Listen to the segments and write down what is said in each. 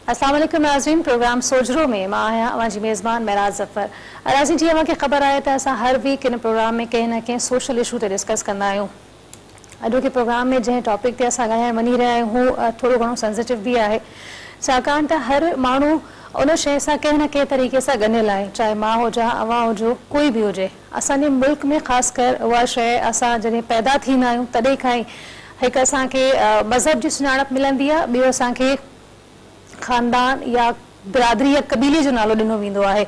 السلام عليڪم ناظرين پروگرام سوجهرو ۾ مان آهيان اوهان جي ميزبان معراج ظفر ناظرين جيئن اوهان کي خبر آهي ته اسان هر ويڪ هن پروگرام ۾ ڪنهن نه ڪنهن سوشل اشو تي ڊسڪس ڪندا آهيون اڄوڪي پروگرام ۾ جنهن ٽاپڪ تي اسان ڳالهائڻ وڃي رهيا آهيون هو ٿورو گهڻو سينسيٽو به آهي ڇاڪاڻ ته هر ماڻهو ان شيء سان ڪنهن نه ڪنهن طريقي سان ڳنڍيل آهي چاهي مان هجان اوهان هجو ڪوئي به هجي اسان جي ملڪ ۾ خاص ڪر اها شيء اسان جڏهن پيدا ٿيندا آهيون تڏهن کان ئي هڪ اسان کي مذهب جي سڃاڻپ ملندي آهي ٻيو اسان کي خاندان يا برادري يا قبيلي جو نالو ڏنو ويندو آهي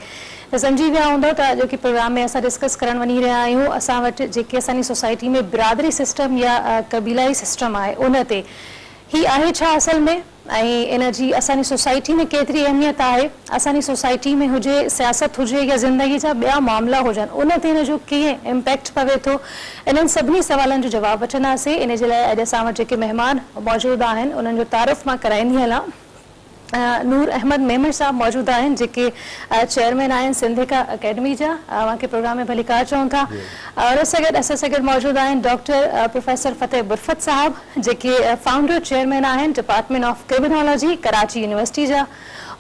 ته سمجهي ويا هوندؤ ته اڄوڪي پروگرام ۾ اسان ڊسڪس ڪرڻ وڃي رهيا آهيون اسان وٽ جيڪي اسان جي سوسائٽي ۾ برادري سسٽم يا قبيلائي سسٽم آهي ان تي هي آهي ڇا اصل ۾ ۽ ان جي اسان جي سوسائٽي ۾ ڪيتري اهميت آهي اسان جي سوسائٽي ۾ هجي سياست هجي يا زندگي جا ٻيا معاملا هجن ان تي ان جو ڪيئن امپيڪٽ پوي ٿو انهن سڀني سوالن جو جواب وٺنداسين ان جي لاء اڄ اسان وٽ جيڪي مهمان موجود آهن انهن جو تعارف مان ڪرائيندي هلان. نور احمد ميمڻ صاحب موجود آهن جيڪي چيئرمين آهن سنڌيڪا اڪيڊمي جا اوهان کي پروگرام ۾ ڀليڪار چئون ٿا ان سان گڏ اسان سان گڏ موجود آهن ڊاڪٽر پروفيسر فتح برفت صاحب جيڪي فائونڊر چيئرمين آهن department of criminology Karachi university جا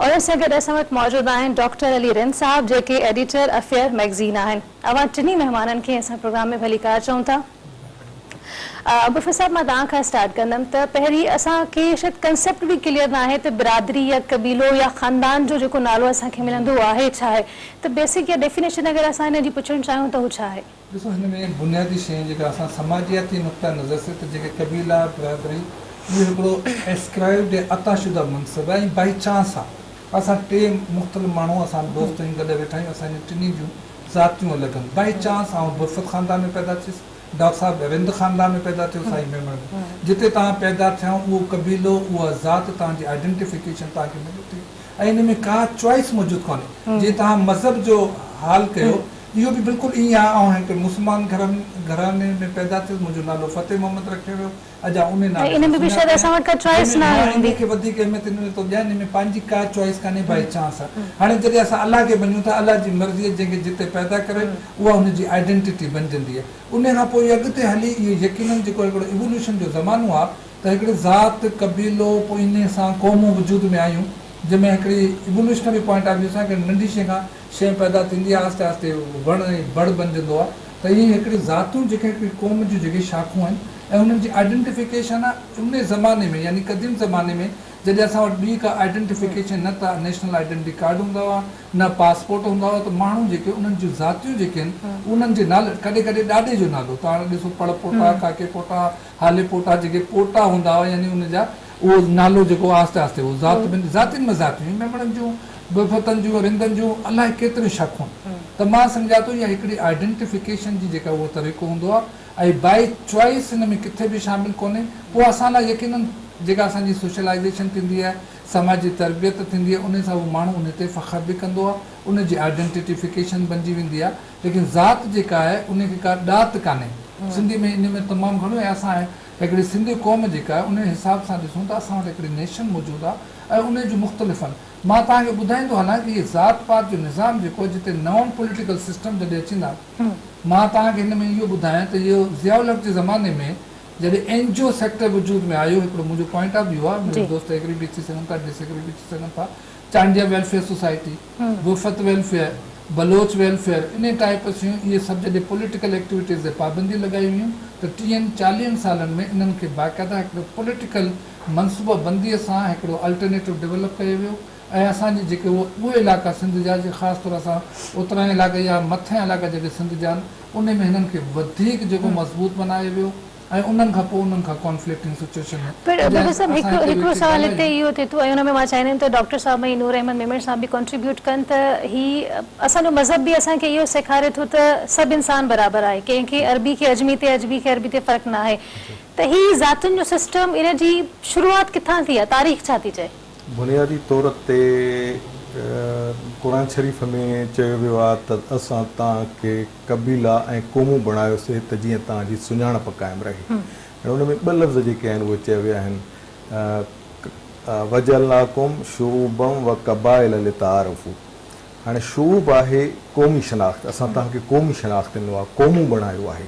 ان سان گڏ اسان وٽ موجود آهن ڊاڪٽر علي رند صاحب جيڪي ايڊيٽر افيئر مئگزين آهن اوهان ٽنهي مهمانن کي اسان پروگرام ۾ ڀليڪار چئون ٿا. پروفيسر صاحب مان توهان کان اسٽارٽ ڪندم ته پهرين اسان کي شايد ڪنسيپٽ به ڪليئر ناهي ته برادري يا قبيلو يا خاندان جو جيڪو نالو اسان کي ملندو اهو آهي ڇا آهي ته بيسڪ يا ڊيفينيشن اگر اسان ان جي پڇڻ چاهيون ته هو ڇا آهي؟ ڏسو هن ۾ بنيادي شيء جيڪا اسان سماجياتي نقطه نظر سي ته جيڪي قبيلا برادري اهو هڪڙو ايسڪرائبڊ يا عطا شده منصب آهي ۽ بائي چانس آهي اسان ٽي مختلف ماڻهو اسان دوست آهيون گڏ ويٺا آهيون اسان جون ٽنهي جون ذاتيون الڳ آهن. بائي چانس آئون برفت خاندان ۾ پيدا ٿيس، ڊاڪٽر صاحب رند خاندان ۾ پيدا ٿيو، سائين ميمڻ ۾. جتي توهان پيدا ٿيا اهو قبيلو، اها ذات توهان جي آئيڊنٽيفڪيشن توهان کي ملي ٿي ۽ ان ۾ ڪا چوائس موجود ڪونهي. جيئن توهان مذهب جو حال ڪيو، اهو به بلڪل ائين آهي. آئون هڪ مسلمان گهراڻي ۾ پيدا ٿيس، منهنجو نالو فتح محمد رکيو ويو. اڄ آئون انهي نالي سان سڃاڻ ڪيان جنهن ۾ مان انهي کي وڌيڪ اهميت ان ۾ ٿو ڏيان انهي ۾ پنهنجي ڪا چوائس ڪانهي بائي چانس آ هاڻي جڏهن اسان الله کي مڃون ٿا الله جي مرضي جنهن کي جتي پيدا ڪري اها ان جي آئيڊنٽيٽي بنجندي آ انهي کان پوء اڳتي هلي اهو يقينن جيڪو هڪڙو ايووليوشن جو زمانو آ ته هڪڙي ذات قبيلو پوء انهي سان قومون وجود ۾ آيون جنهن ۾ هڪڙي ايووليوشنري پوائنٽ آف ويو سان هڪڙي ننڍي شيء کان شيء پيدا ٿيندي آهي، آهستي آهستي وڻ ۽ بڙ بنجندو آهي ته اهي هڪڙي ذاتون جيڪي هڪڙي قوم جون جيڪي شاخون آهن ۽ انهن جي آئيڊنٽيفڪيشن آهي انهي زماني ۾ يعني قديم زماني ۾ جڏهن اسان وٽ ٻي ڪا آئيڊنٽيفڪيشن نه ته نيشنل آئيڊنٽي ڪارڊ هوندا هئا نه پاسپورٽ هوندا هئا ته ماڻهو جيڪي انهن جون ذاتيون جيڪي آهن انهن جي نالي ڪڏهن ڪڏهن ڏاڏي جو نالو ته هاڻي ڏسو پڙ پوٽا ڪاڪي پوٽا هالي پوٽا جيڪي پوٽا هوندا هئا يعني ان جا اهو نالو جيڪو آهستي آهستي اهو ذات بن ذاتين ۾ ذاتيون ميمڻن جون برفتن جون رندن جون الائي ڪيتريون شاخون ته مان سمجهان ٿو اها هڪڙي آئيڊنٽيفڪيشن جي جيڪا اهو طريقو هوندو آهي ۽ بائي چوائس ان ۾ ڪٿي به شامل ڪونهي پوء اسان لاء يقينن جيڪا اسان جي سوشلائيزيشن ٿيندي آهي سماجي تربيت ٿيندي آهي ان سان اهو ماڻهو ان تي فخر به ڪندو آهي ان جي آئيڊنٽيفڪيشن بنجي ويندي آهي ليڪن ذات جيڪا آهي ان کي ڪا ڏات ڪانهي سنڌي ۾ ان ۾ تمام گهڻو ۽ اسان هڪڙي سنڌي قوم جيڪا آهي ان حساب سان ڏسون ته اسان وٽ هڪڙي نيشن موجود آهي ۽ ان جون مختلف آهن مان توهان کي ٻڌائيندو هلان ته هي ذات پات جو نظام جيڪو آهي جتي نئون پوليٽيڪل سسٽم جڏهن اچيندا مان توهان کي هن ۾ اهو ٻڌايان ته اهو ضياء الحق جي زماني ۾ جڏهن اين جي او سيڪٽر وجود ۾ آيو هڪڙو منهنجو پوائنٽ آف ويو آهي منهنجا دوست ايگري به ٿي سگهن ٿا ڊس ايگري به ٿي سگهن ٿا Chandia welfare society Burfat welfare, Baloch welfare انهي ٽائيپ سيون اهي سڀ جڏهن پوليٽيڪل ايڪٽيوٽيز تي پابندي لڳائي ويون ته ٽيهن چاليهن سالن ۾ انهن کي باقاعده هڪڙو پوليٽيڪل منصوبه بندي سان هڪڙو الٽرنيٽو ڊولپ ڪيو ويو ۽ اسان جي جيڪي اهي علائقا سنڌ جا جي خاص طور اسان اتراهين علائقا يا مٿين علائقا جيڪي سنڌ جا آهن انهي ۾ هنن کي وڌيڪ جيڪو مضبوط بنايو ويو ۽ انهن کان پوء انهن کان ڪانفلڪٽنگ سچوئيشن ۾ پر جڏهن ڊاڪٽر صاحب اسان هڪ هتي هڪڙو ويٺي سوال هتي ڳالهايون. اهو ٿئي ٿو ۽ ان ۾ مان چاهيندم ته ڊاڪٽر صاحب ۽ نور احمد ميمڻ صاحب به ڪنٽريبيوٽ ڪن ته هي اسان جو مذهب به اسان کي اهو سيکاري ٿو ته سڀ انسان برابر آهي ڪنهن کي عربي کي عجمي تي عجمي کي عربي تي فرق نه آهي ته هي ذاتين جو سسٽم ان جي شروعات ڪٿان ٿي آهي تاريخ ڇا ٿي چئي؟ بنيادي طور تي قرآن شريف ۾ چيو ويو آهي ته اسان توهان کي قبيلا ۽ قومون بڻايوسي ته جيئن توهان جي سڃاڻپ قائم رهي. هاڻي ان ۾ ٻه لفظ جيڪي آهن اهي چيا ويا آهن وجعلناڪم شعوبا وقبائل لتعارفوا هاڻي شعوب آهي قومي شناخت اسان توهان کي قومي شناخت ڏنو آهي قومون بڻايو آهي.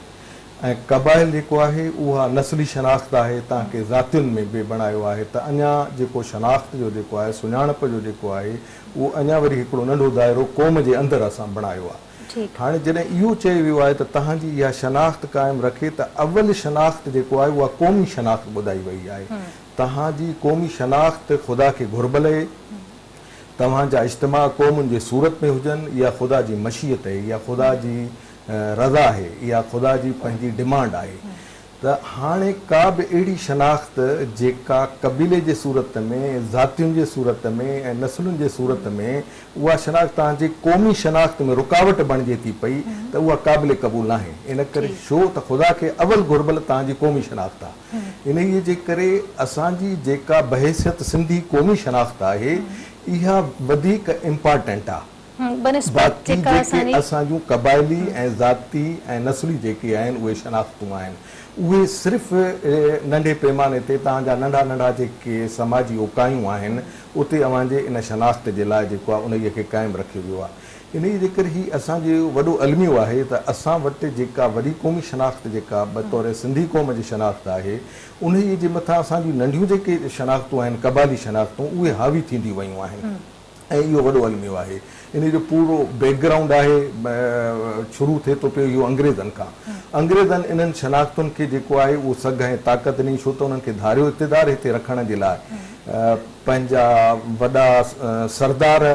۽ قبائل جيڪو آهي اها نسلي شناخت آهي توهان کي ذاتين ۾ به بڻايو آهي ته اڃا جيڪو شناخت جو جيڪو آهي سڃاڻپ جو جيڪو آهي اهو اڃا وري هڪڙو ننڍو دائرو قوم جي اندر اسان بڻايو آهي. هاڻي جڏهن اهو چيو ويو آهي ته توهان جي اها شناخت قائم رکي ته اول شناخت جيڪو آهي اها قومي شناخت ٻڌائي وئي آهي. توهان جي قومي شناخت خدا کي گهربل اهي. توهان جا اجتماع قومن جي صورت ۾ هجن اها خدا جي مشيت اهي اها خدا جي رضا آهي، اها خدا جي پنهنجي ڊمانڊ آهي ته هاڻي ڪا به اهڙي شناخت جيڪا قبيلي جي صورت ۾، ذاتين جي صورت ۾ ۽ نسلن جي صورت ۾ اها شناخت توهان جي قومي شناخت ۾ رڪاوٽ بڻجي ٿي پئي ته اها قابل قبول ناهي. ان ڪري ڇو ته خدا کي اول گهربل توهان جي قومي شناخت آهي. انهيء جي ڪري اسان جي جيڪا بحيثيت سنڌي قومي شناخت آهي اها وڌيڪ امپارٽنٽ آهي. بنسبت باقي جيڪا جيڪي اسان جي. اسان جون قبائلي ۽ ذاتي ۽ نسلي جيڪي آهن اهي شناختون آهن اهي صرف ننڍي پيماني تي توهان جا ننڍا ننڍا جيڪي سماجي اڪايون آهن اتي اوهان جي ان شناخت جي لاء جيڪو آهي انهيء کي قائم رکيو ويو آهي انهيء جي ڪري هي اسان جو وڏو الميو آهي ته اسان وٽ جيڪا وڏي قومي شناخت جيڪا بطور سنڌي قوم جي شناخت آهي انهيء جي مٿان اسان جون ننڍيون جيڪي شناختون آهن قبائلي شناختون اهي حاوي ٿينديون ويون آهن. ۽ اهو وڏو الميو آهي. انهي جو پورو بيڪ گرائونڊ آهي شروع ٿئي ٿو پيو اهو انگريزن کان. انگريزن انهن شناختن کي جيڪو آهي اهو سگهه ۽ طاقت ڏني ڇو ته انهن کي ڌاريو اقتدار هتي رکڻ جي لاء پنهنجا وڏا سردار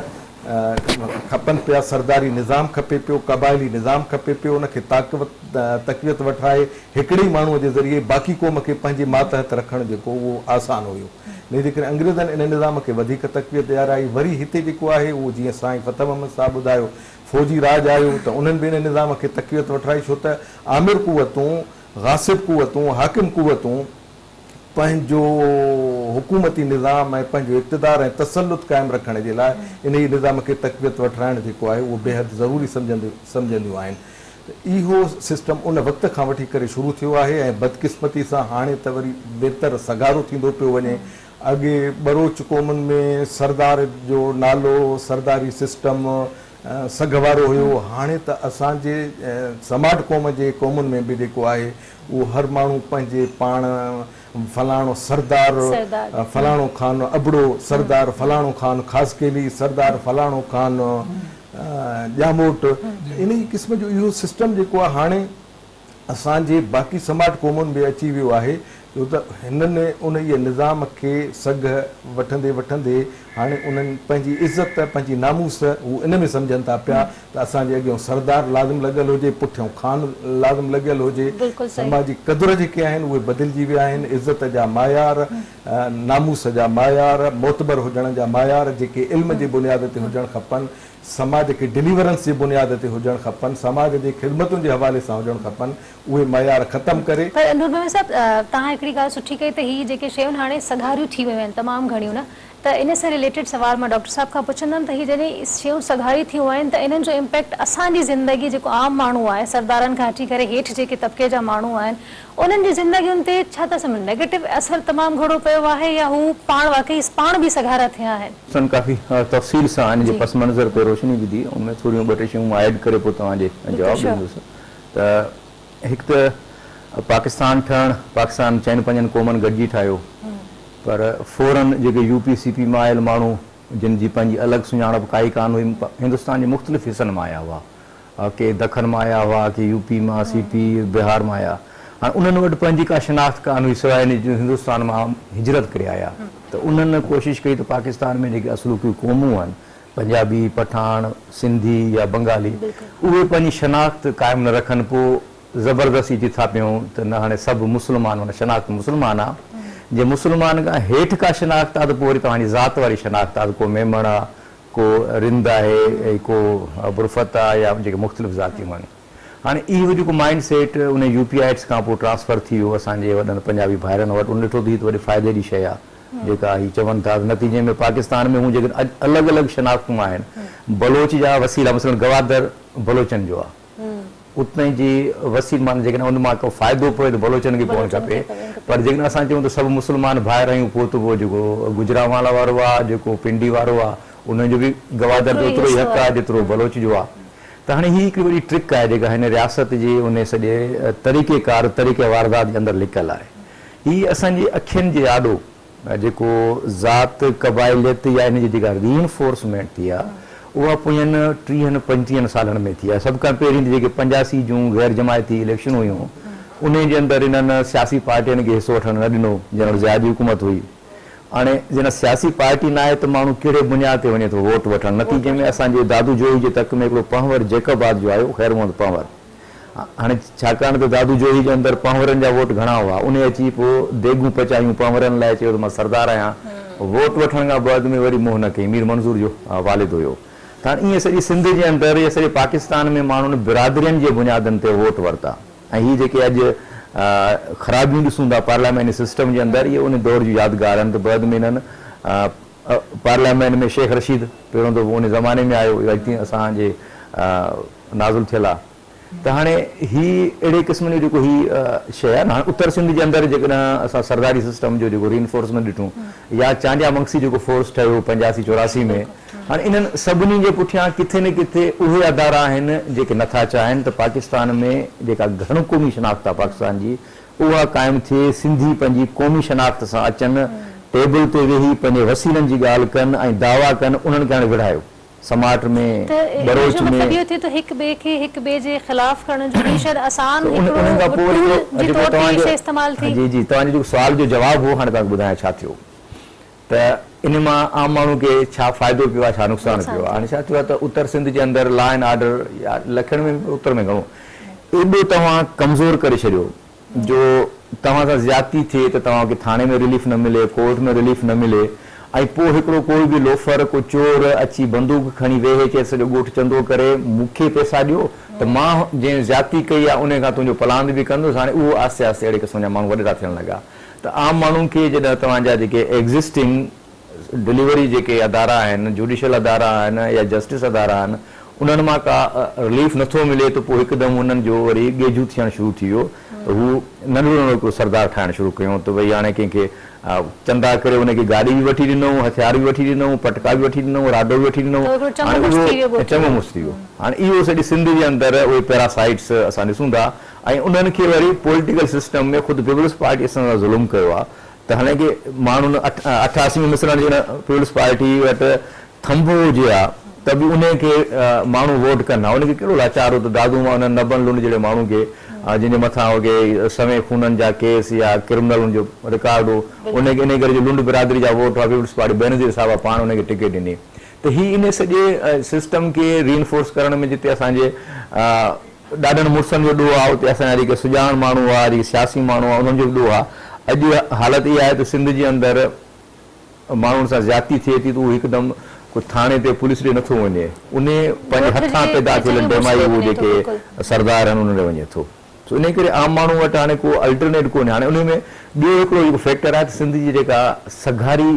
کپن پيا، سرداري نظام کپي پيو، قبائلي نظام کپي پيو، ان کي طاقت تقويت وٺرائي هڪڙي ئي ماڻهو جي ذريعي باقي قوم کي پنهنجي ماتحت رکڻ جيڪو اهو آسان هيو. انهيء جي ڪري انگريزن ان نظام کي وڌيڪ تقويت ڏيارائي. وري هتي جيڪو آهي اهو جيئن سائين فتح محمد صاحب ٻڌايو فوجي راڄ آيو ته انهن به ان نظام کي تقويت وٺرائي ڇو ته آمر قوتون، غاصب قوتون، حاڪم قوتون پنهنجو حڪومتي نظام ۽ پنهنجو اقتدار ۽ تسلط قائم رکڻ جي لاء انهيء نظام کي تقويت وٺرائڻ جيڪو آهي اهو بيحد ضروري سمجهنديون آهن. ته اهو سسٽم ان وقت کان وٺي ڪري شروع ٿيو آهي ۽ بدقسمتي سان هاڻي ته وري ويتر سگهارو ٿيندو پيو وڃي. اڳي ٻروچ قومن ۾ سردار جو نالو، سرداري سسٽم سگهه وارو هيو، هاڻي ته اسان جي سماٽ قوم جي قومن ۾ به جيڪو آهي اهو هر ماڻهو پنهنجي پاڻ فلاڻو سردار فلاڻو خان ابڙو، سردار فلاڻو خان خاصخيلي، سردار فلاڻو خان ڄاموٽ، انهيء قسم جو اهو سسٽم جيڪو آهي هاڻي اسان جي باقي سماٽ قومن به اچي ويو آهي ڇو ته هنن انهيء نظام کي سگهه وٺندي وٺندي هاڻي انهن پنهنجي عزت پنهنجي ناموس هو ان ۾ سمجهن ٿا پيا ته اسان جي اڳيون سردار لازم لڳل هجي پٺيون خان لازم لڳل هجي سماجي قدر جيڪي آهن اهي بدلجي ويا آهن عزت جا معيار ناموس جا معيار، معتبر هجڻ جا معيار جيڪي علم جي بنياد تي هجڻ کپن، سماج کي ڊليورنس جي بنياد تي هجڻ کپن، سماج جي خدمتن جي حوالي سان هجڻ کپن، اهي معيار ختم ڪري. پر نور محمد صاحب توهان هڪڙي ڳالهه سٺي ڪئي ته هي جيڪي شيون هاڻي سگهاريون ٿي ويون آهن تمام گهڻيون نه ته ان سان رليٽيڊ سوال مان ڊاڪٽر صاحب کان پڇندم ته هي جڏهن شيون سگهاري ٿيون آهن ته انهن جو امپيڪٽ اسان جي زندگي جيڪو عام ماڻهو آهي سردارن کان هٺي ڪري هيٺ جيڪي طبقي جا ماڻهو آهن انهن جي زندگين تي ڇا ٿا سمجهو نيگيٽو اثر تمام گهڻو پيو آهي يا هو پاڻ واقعي پاڻ به سگهارا ٿيا آهن؟ سن ڪافي تفصيل سان ان جي پس منظر تي روشني وڌي ان ۾ ٿوريون ٻه ٽي شيون مان ايڊ ڪري پوء توهان جي جواب ڏيندس ته هڪ ته پاڪستان ٺهڻ پاڪستان چئن پنجن قومن گڏجي ٺاهيو پر فورن جيڪي يو پي سي پي مان آيل ماڻهو جن جي پنهنجي الڳ سڃاڻپ ڪائي ڪانه هئي هندستان جي مختلف حصن مان آيا هئا ڪي دکن مان آيا هئا، ڪي يو پي مان، سي پي، بهار مان آيا. هاڻي انهن وٽ پنهنجي ڪا شناخت ڪانه هئي سواء ان جي جو هندستان مان هجرت ڪري آيا ته انهن ڪوشش ڪئي ته پاڪستان ۾ جيڪي اصلوڪيون قومون آهن پنجابي، پٺاڻ، سنڌي يا بنگالي اهي پنهنجي شناخت قائم نه رکن پوء زبردستي اچي ٿاپيائون ته نه هاڻي سڀ مسلمان معنيٰ شناخت مسلمان آ جي مسلمان کان هيٺ ڪا شناخت آ ته پوء وري توهان جي ذات واري شناخت آ ته ڪو ميمڻ آ ڪو رند آهي ۽ ڪو برفت آهي يا جيڪي مختلف ذاتيون آهن. هاڻي اهو جيڪو مائنڊ سيٽ ان يو پي آئٽس کان پوء ٽرانسفر ٿي ويو اسان جي وڏن پنجابي ڀائرن وٽ ان ڏٺو ته هي ته وڏي فائدي جي شيء آهي جيڪا هي چون ٿا ته نتيجي ۾ پاڪستان ۾ هون جيڪڏهن اڄ الڳ الڳ شناختون آهن بلوچ جا وسيلا مثلاً گوادر بلوچن جو آهي اتي جي وسيل معنيٰ جيڪڏهن ان مان ڪو فائدو پوي ته بلوچن کي پوڻ کپي پر جيڪڏهن اسان چئون ته سڀ مسلمان ڀائر آهيون پوء ته پوء جيڪو گجرانوالا وارو آهي جيڪو پنڊي وارو آهي انهن جو به گوادر تي اوترو ئي حق آهي جيترو بلوچ جو آهي. ته هاڻي هي هڪڙي وڏي ٽرڪ آهي جيڪا هن رياست جي انهي سڄي طريقي ڪار طريقه واردات جي اندر لڪل آهي. هي اسان جي اکين جي آڏو جيڪو ذات، قبائليت يا ان جي جيڪا ري انفورسمينٽ ٿي آهي اها پوين ٽيهن پنجٽيهن سالن ۾ ٿي آهي. سڀ کان پهرين ته جيڪي 85 جون غير جماعتي اليڪشنون هيون انهي جي اندر انهن سياسي پارٽين کي حصو وٺڻ نه ڏنو جنرل ضياء جي حڪومت هئي. هاڻي جنهن سياسي پارٽي ناهي ته ماڻهو ڪهڙي بنياد تي وڃي ٿو ووٽ وٺڻ نتيجي ۾ اسان جي دادو جوهي جي تڪ ۾ هڪڙو پنهور جيڪب آباد جو آيو خير محمد پنهور هاڻي ڇاڪاڻ ته دادو جوهي جي اندر پنهورن جا ووٽ گهڻا هئا انهي اچي پوء ديڳون پچايون پنهورن لاء چيو ته مان سردار آهيان ووٽ وٺڻ کان بعد ۾ وري منهن نه ڪئي مير منظور جو والد هيو ته هاڻي ائين سڄي سنڌ جي اندر يا سڄي پاڪستان ۾ ماڻهن برادرين جي بنيادن تي ووٽ ورتا. ۽ هي جيڪي اڄ خرابيون ڏسون ٿا پارلياماني سسٽم جي اندر اهي ان دور جون يادگار آهن ته بعد ۾ انهن پارليامينٽ ۾ شيخ رشيد پهريون دفعو ان زماني ۾ آيو اهو اڄ تائين اسان جي نازل ٿيل آهي ته هاڻي هي اهڙي قسم جو جيڪو هي شيء آهي نه هاڻي اتر سنڌ جي اندر جيڪڏهن اسان سرداري سسٽم جو جيڪو ري انفورسمينٽ ڏٺون يا چانڊيا منگسي جيڪو فورس ٺهيو 85 84 ۾ هاڻي انهن سڀني جي پٺيان ڪٿي نه ڪٿي اهي ادارا آهن جيڪي نه ٿا چاهين ته پاڪستان ۾ جيڪا گهڻ قومي شناخت آهي پاڪستان جي اها قائم ٿئي، سنڌي پنهنجي قومي شناخت سان اچن، ٽيبل تي ويهي پنهنجي وسيلن جي ڳالهه ڪن ۽ دعويٰ ڪن، انهن کي هاڻي وڙهايو سماٽ ۾، ته ان ٻروچ جو ۾. مطلب اهو ٿئي ٿو هڪ ٻئي کي هڪ ٻئي جي خلاف ڪرڻ جو هي شايد آسان ته هڪڙو انهن کان پوء وري ٽول هڪڙو جي جيڪو طور تي توهان هي جو شيء استعمال ٿي. جي جي توهان جو جيڪو سوال جو جواب هو هاڻي توهان کي ٻڌايان ڇا ٿيو. ته ان مان عام ماڻهو کي ڇا فائدو پيو آهي ڇا نقصان پيو آهي. هاڻي ڇا ٿيو آهي ته اتر سنڌ جي اندر لا اينڊ آرڊر يا لکڻ ۾ به اتر ۾ گهڻو ايڏو توهان ڪمزور ڪري ڇڏيو جو توهان سان زيادتي ٿئي ته توهان کي ٿاڻي ۾ رليف نه ملي، ڪورٽ ۾ رليف نه ملي ۽ پوء هڪڙو ڪوئي به لوفر ڪو چور اچي بندوق کڻي ويهي چئي سڄو ڳوٺ چندو ڪري مون کي پئسا ڏيو ته مان جنهن زيادتي ڪئي آهي انهي کان تنهنجو پلاند به ڪندس هاڻي اهو آهستي آهستي اهڙي قسم جا ماڻهو وڏيرا ٿيڻ لڳا. ته عام ماڻهن کي جڏهن توهان جا جيڪي ايگزسٽنگ ڊليوري جيڪي ادارا آهن جوڊيشل ادارا آهن يا جسٽس ادارا آهن انهن مان ڪا رليف نٿو ملي ته پوء هڪدم انهن جو وري ڳيجهو ٿيڻ شروع ٿي ويو ته هو ننڍڙو ننڍڙو هڪڙو سردار ٺاهڻ شروع ڪيون ته ڀئي هاڻي ڪنهن کي چندا ڪري ان کي گاڏي به وٺي ڏنئون هٿيار به وٺي ڏنئون پٽڪا به وٺي ڏنئون راڊو به وٺي ڏنئون هاڻي اهو چڱو مڙس ٿي ويو هاڻي اهو سڄي سنڌ جي اندر اهي پيراسائيٽس اسان ڏسون ٿا ۽ انهن کي وري پوليٽيڪل سسٽم ۾ خود پيپلز پارٽي اسان سان ظلم ڪيو آ ته حالانڪه ماڻهن 88 ۾ مثلاً جيڪڏهن پيپلز پارٽي وٽ ٿنڀو هجي ها ته به انهي کي ماڻهو ووٽ ڪن ها ان کي ڪهڙو لاچار هو ته دادو مان انهن نبن لنڊ جهڙي ماڻهو کي جنهن جي مٿان اهي سوين خونن جا ڪيس يا ڪرمنل ان جو رڪارڊ هو ان کي انهي ڪري جو لنڊ برادري جا ووٽ هئا پيپلز پارٽي بينظير صاحبه پاڻ انهي کي ٽڪيٽ ڏني ته هي انهي سڄي سسٽم کي ري انفورس ڪرڻ ۾ جتي اسان جي ڏاڍن مڙسن جو ڏوهه آ، اتي اسان جا جيڪي سڄاڻ ماڻهو هئا، جيڪي سياسي ماڻهو هئا، انهن جو به ڏوهه آ. اڄ حالت اها آهي ته سنڌ جي اندر ماڻهن سان زيادتي ٿئي ٿي ته اهو هڪدم ڪو ٿاڻي تي پوليس ڏي نٿو وڃي، انهي پنهنجي ڳوٺ هٿان جي پيدا ٿيل چڱي مڙس ڊيمائي ڏي اهو وڃي ٿو جيڪي بلڪل. سردار آهن انهن ڏي وڃي ٿو. سو انهي ڪري عام ماڻهو وٽ هاڻي ڪو الٽرنيٽ ڪونهي. هاڻي انهي ۾ ٻيو هڪڙو جيڪو فيڪٽر آهي ته سنڌ جي جيڪا سگهاري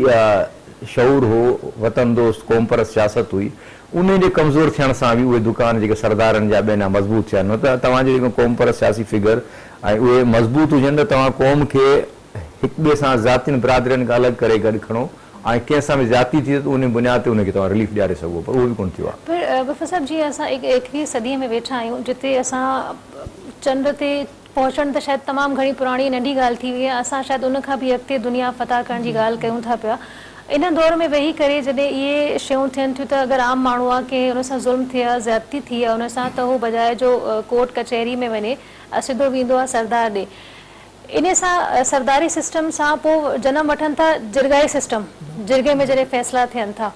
شعور هو، وطن دوست قومپرست سياست هئي، انهي جي ڪمزور ٿيڻ سان به اهي دڪان جيڪي سردارن جا ٻين جا مضبوط ٿيا آهن نه ته توهان جي جيڪي قومپرست سياسي فگر ۽ اهي مضبوط هجن ته توهان قوم کي هڪ ٻئي سان ذاتين برادرين کان الڳ ڪري گڏ کڻو ۽ ڪنهن سان به زيادتي ٿئي ته انهي بنياد تي انهي کي توهان رليف ڏياري سگهو پر اهو به ڪونه ٿيو آهي. پر ظفر صاحب جيئن اسان ايڪويهه صديء ۾ ويٺا آهيون جتي اسان چنڊ تي پهچڻ ته شايد تمام گهڻي پراڻي ننڍي ڳالهه ٿي وئي آهي، اسان شايد ان کان به اڳتي دنيا فتح ڪرڻ جي ڳالهه ڪيون ٿا پيا. ان دور ۾ ويهي ڪري جڏهن اهي شيون ٿين ٿيون ته اگر عام ماڻهو آ ڪنهن ان سان ظلم ٿئي آ زيادتي ٿي آ ان سان ته هو بجاء جو ڪورٽ ڪچهري ۾ وڃي سڌو ويندو آ سردار ڏي. انهي سان سرداري سسٽم سان پوء جنم وٺن ٿا جرڳائي سسٽم جرڳي ۾ جڏهن فيصلا ٿين ٿا.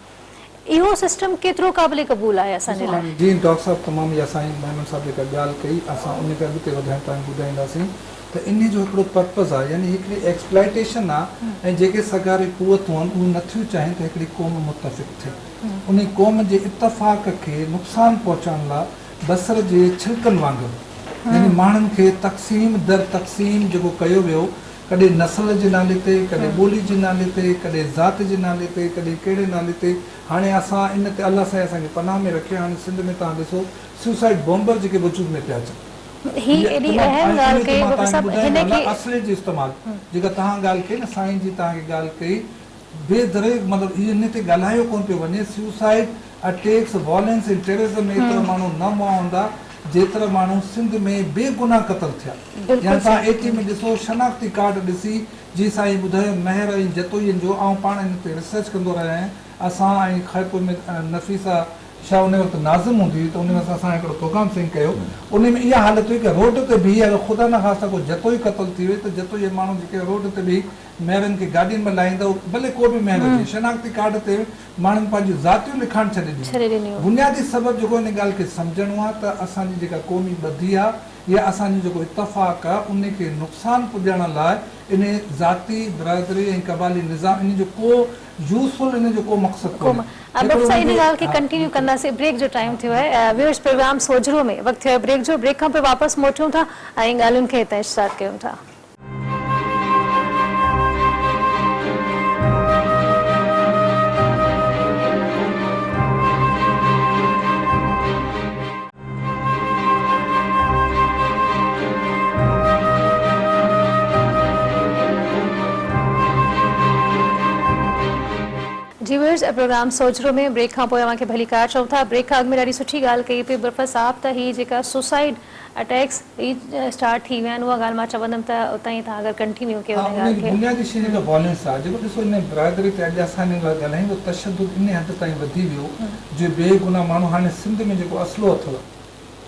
اهو سسٽم ڪيترو قابل قبول آهي اسان جي ڏسو لاء؟ هاڻي جيئن ڊاڪٽر صاحب تمام يا سائين ميمڻ صاحب جيڪا ڳالهه ڪئي اسان ان کي اڳتي وڌائڻ تائين ٻڌائينداسين ته انهي جو هڪڙو پرپز آهي يعني هڪڙي ايڪسپلائيٽيشن آهي ۽ جيڪي سگهاري قوتون آهن اهي نٿيون چاهين ته هڪڙي قوم متفق ٿئي انهي قوم جي اتفاق کي نقصان پهچائڻ لاء بصر جي ڇلڪن وانگر يعني ماڻهن کي تقسيم در تقسيم جيڪو ڪيو ويو ڪڏهن نسل جي نالي تي، ڪڏهن ٻولي جي نالي تي، ڪڏهن ذات جي نالي تي، ڪڏهن ڪهڙي نالي تي، هاڻي اسان ان تي الله سائين اسان کي پناهه ۾ رکي، هاڻي سنڌ ۾ توهان ڏسو سوسائيڊ بومبر جيڪي وجود ۾ پيا اچن. هي ايڏي اهم ڳالهه ڪئي مان بابا توهان کي صاحب ٻڌائيندو هن هلان کي. اصلي جو استعمال جيڪا توهان ڳالهه ڪئي نه سائين جي توهان کي ڳالهه ڪئي. بي دريغ مطلب اهو ان تي ڳالهايو ڪونه پيو وڃي سيوسائيڊ اٽيڪس وائلنس ۽ ٽيررزم ۾ ايترا ماڻهو نه مئا هوندا جيترا ماڻهو سنڌ ۾ بي گناهه قتل ٿيا يا توهان اي ٽي ۾ ڏسو شناختي ڪارڊ ڏسي جي سائين ٻڌايو مهر ۽ جتوئين جو آئون پاڻ ان تي ريسرچ ڪندو رهيو آهيان اسان ۽ خيرپور ۾ نفيسه شاهه ان وقت ناظم هوندي هئي ته ان وقت اسان هڪڙو پروگرام سنگ ڪيو ان ۾ اها حالت هئي ڪه روڊ تي بيهي اگر خدا نخواسته ڪو جتوئي قتل ٿي ويو ته جتوئي ماڻهو جيڪي روڊ تي بيهي مهرن کي گاڏين ۾ لاهيندا هو ڀلي ڪو به مهر هجي شناختي ڪارڊ تي ماڻهن پنهنجون ذاتيون لکائڻ ڇڏي ڏنيون. بنيادي سبب جيڪو ان ڳالهه کي سمجهڻو آهي ته اسان جي جيڪا قومي ٻڌي آهي يا اسان جو جيڪو اتفاق آهي ان کي نقصان پڄائڻ لاء ان ذاتي، برادري ۽ قبائلي نظام ان جو ڪو يوزفل ان جو ڪو مقصد ڪونهي. ڊاڪٽر صاحب ان ڳالهه کي ڪنٽينيو ڪنداسين بريڪ جو ٽائيم ٿيو آهي ويورز پروگرام سوجهرو ۾ وقت ٿيو آهي بريڪ جو بريڪ کان پوء واپس موٽيون ٿا ۽ ڳالهين کي هتان اسٽارٽ ڪيون ٿا. جي ويورز پروگرام سوجهرو ۾ بريڪ کان پوء اوهان کي ڀليڪار چئون ٿا بريڪ کان اڳ ۾ ڏاڍي سٺي ڳالهه ڪئي پئي برفت صاحب ته هي جيڪا سوسائيڊ اٽيڪس ئي اسٽارٽ ٿي ويا آهن اها ڳالهه مان چوندم ته اتان ئي توهان اگر ڪنٽينيو ڪيو ان ڳالهه کي. بنيادي شيء جيڪا وائلنس آهي جيڪو ڏسو ان برادري تي اڄ اسان ان لاء ڳالهايون ته تشدد ان حد تائين وڌي ويو جو بي گناهه ماڻهو هاڻي سنڌ ۾ جيڪو اسلحو اٿو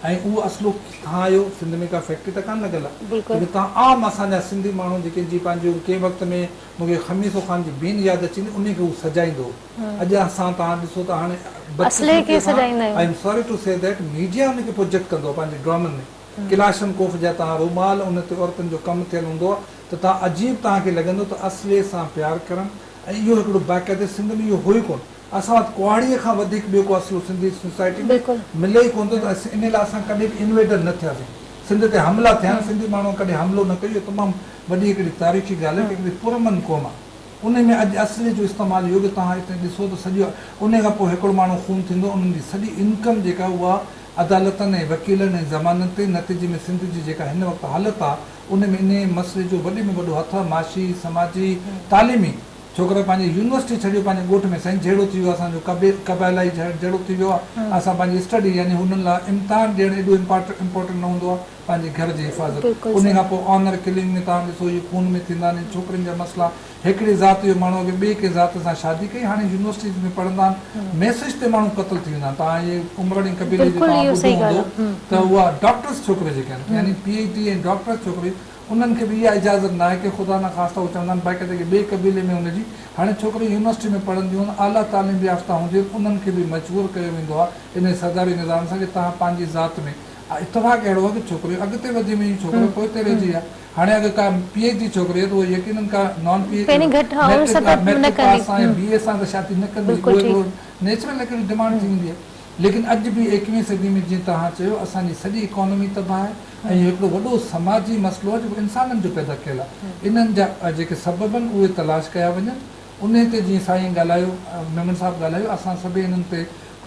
۽ اهو اسلحو ڪٿان آيو سنڌ ۾ ڪا فيڪٽري ته ڪانه لڳل آهي جيڪو توهان عام اسان جا سنڌي ماڻهو جيڪي جي پنهنجو ڪنهن وقت ۾ مون کي خميسو خان جي بين ياد اچي ويندي انهي کي هو سجائيندو هو اڄ اسان توهان ڏسو ته هاڻي بدقسمتي سان I am sorry to say that media ان کي پروجيڪٽ ڪندو آهي پنهنجي ڊرامن ۾ ڪلاشن ڪوف جا توهان رومال ان تي عورتن جو ڪم ٿيل هوندو آهي ته توهان عجيب توهان کي لڳندو ته اصلي سان پيار ڪرڻ ۽ اهو هڪڙو باقاعدي سنڌ ۾ اهو هو ئي ڪونه اسان وٽ ڪهاڙيء کان وڌيڪ ٻيو ڪو اصلو سنڌي سوسائٽي ۾ ملي ئي ڪونه ٿو ته ان لاء اسان ڪڏهن به انويڊر نه ٿياسين سنڌ تي حملا ٿيا آهن سنڌي ماڻهن ڪڏهن حملو نه ڪيو اهو تمام وڏي هڪڙي تاريخي ڳالهه آهي ته هڪڙي پرامن قوم آهي انهي ۾ اڄ اصلي جو استعمال اهو ڪي توهان هتي ڏسو ته سڄو انهي کان پوء هڪڙو ماڻهو خون ٿيندو انهن جي سڄي انڪم جيڪا اها عدالتن ۽ وڪيلن ۽ ضمانت تي نتيجي ۾ سنڌ جي جيڪا هن وقت حالت آهي انهي ۾ انهي مسئلي جو وڏي ۾ وڏو هٿ آهي معاشي سماجي تعليمي ڇوڪرا پنهنجي يونيورسٽي ڇڏيو پنهنجي ڳوٺ ۾ سائين جهيڙو ٿي ويو آهي اسان جو قبائلائي جهيڙو ٿي ويو آهي اسان پنهنجي اسٽڊي يعني هنن لاء امتحان ڏيڻ ايڏو امپارٽنٽ نه هوندو آهي پنهنجي گهر جي حفاظت انهي کان پوء آنر ڪلنگ ۾ توهان ڏسو اهي خون ۾ ٿيندا آهن ڇوڪرين جا مسئلا هڪڙي ذات جو ماڻهو اڳي ٻئي ڪنهن ذات سان شادي ڪئي هاڻي يونيورسٽيز ۾ پڙهندا آهن ميسج تي ماڻهو قتل ٿي ويندا آهن توهان اهي عمراڻي قبيلي جو توهان ٻڌو هوندو ته اها ڊاڪٽرس ڇوڪري جيڪي آهن يعني پي ايڇ ڊي ۽ ڊاڪٽرس ڇوڪري انهن کي به اها اجازت ناهي ڪي خدا نخواسته هو چوندا آهن باقاعده ڪي ٻئي قبيلي ۾ هن جي هاڻي ڇوڪريون يونيورسٽي ۾ پڙهنديون آهن اعليٰ تعليم يافته هونديون آهن انهن کي به مجبور ڪيو ويندو آهي انهي سرداري نظام سان ڪي توهان پنهنجي ذات ۾ اتفاق اهڙو آهي ڪي ڇوڪريون اڳتي وڌي ويون ڇوڪرا پوئتي رهجي ويا هاڻي اگر ڪا پي ايڇ ڊي ڇوڪري آهي ته اها يقينن ڪا نان پي ميٽرڪ پاس سان يا بي اي سان ته شادي نه ڪندي اهو هڪڙو نيچرل هڪڙي ڊمانڊ ٿي ويندي آهي ليڪن اڄ به ايڪويهين صدي ۾ جيئن توهان چيو اسان جي سڄي اڪانومي تباهه آهي ۽ اهو هڪڙو وڏو سماجي مسئلو آهي جيڪو انسانن جو پيدا ڪيل آهي انهن جا جيڪي سبب آهن اهي تلاش ڪيا وڃن انهي تي جيئن سائين ڳالهايو ميمڻ صاحب ڳالهايو اسان سڀئي انهن تي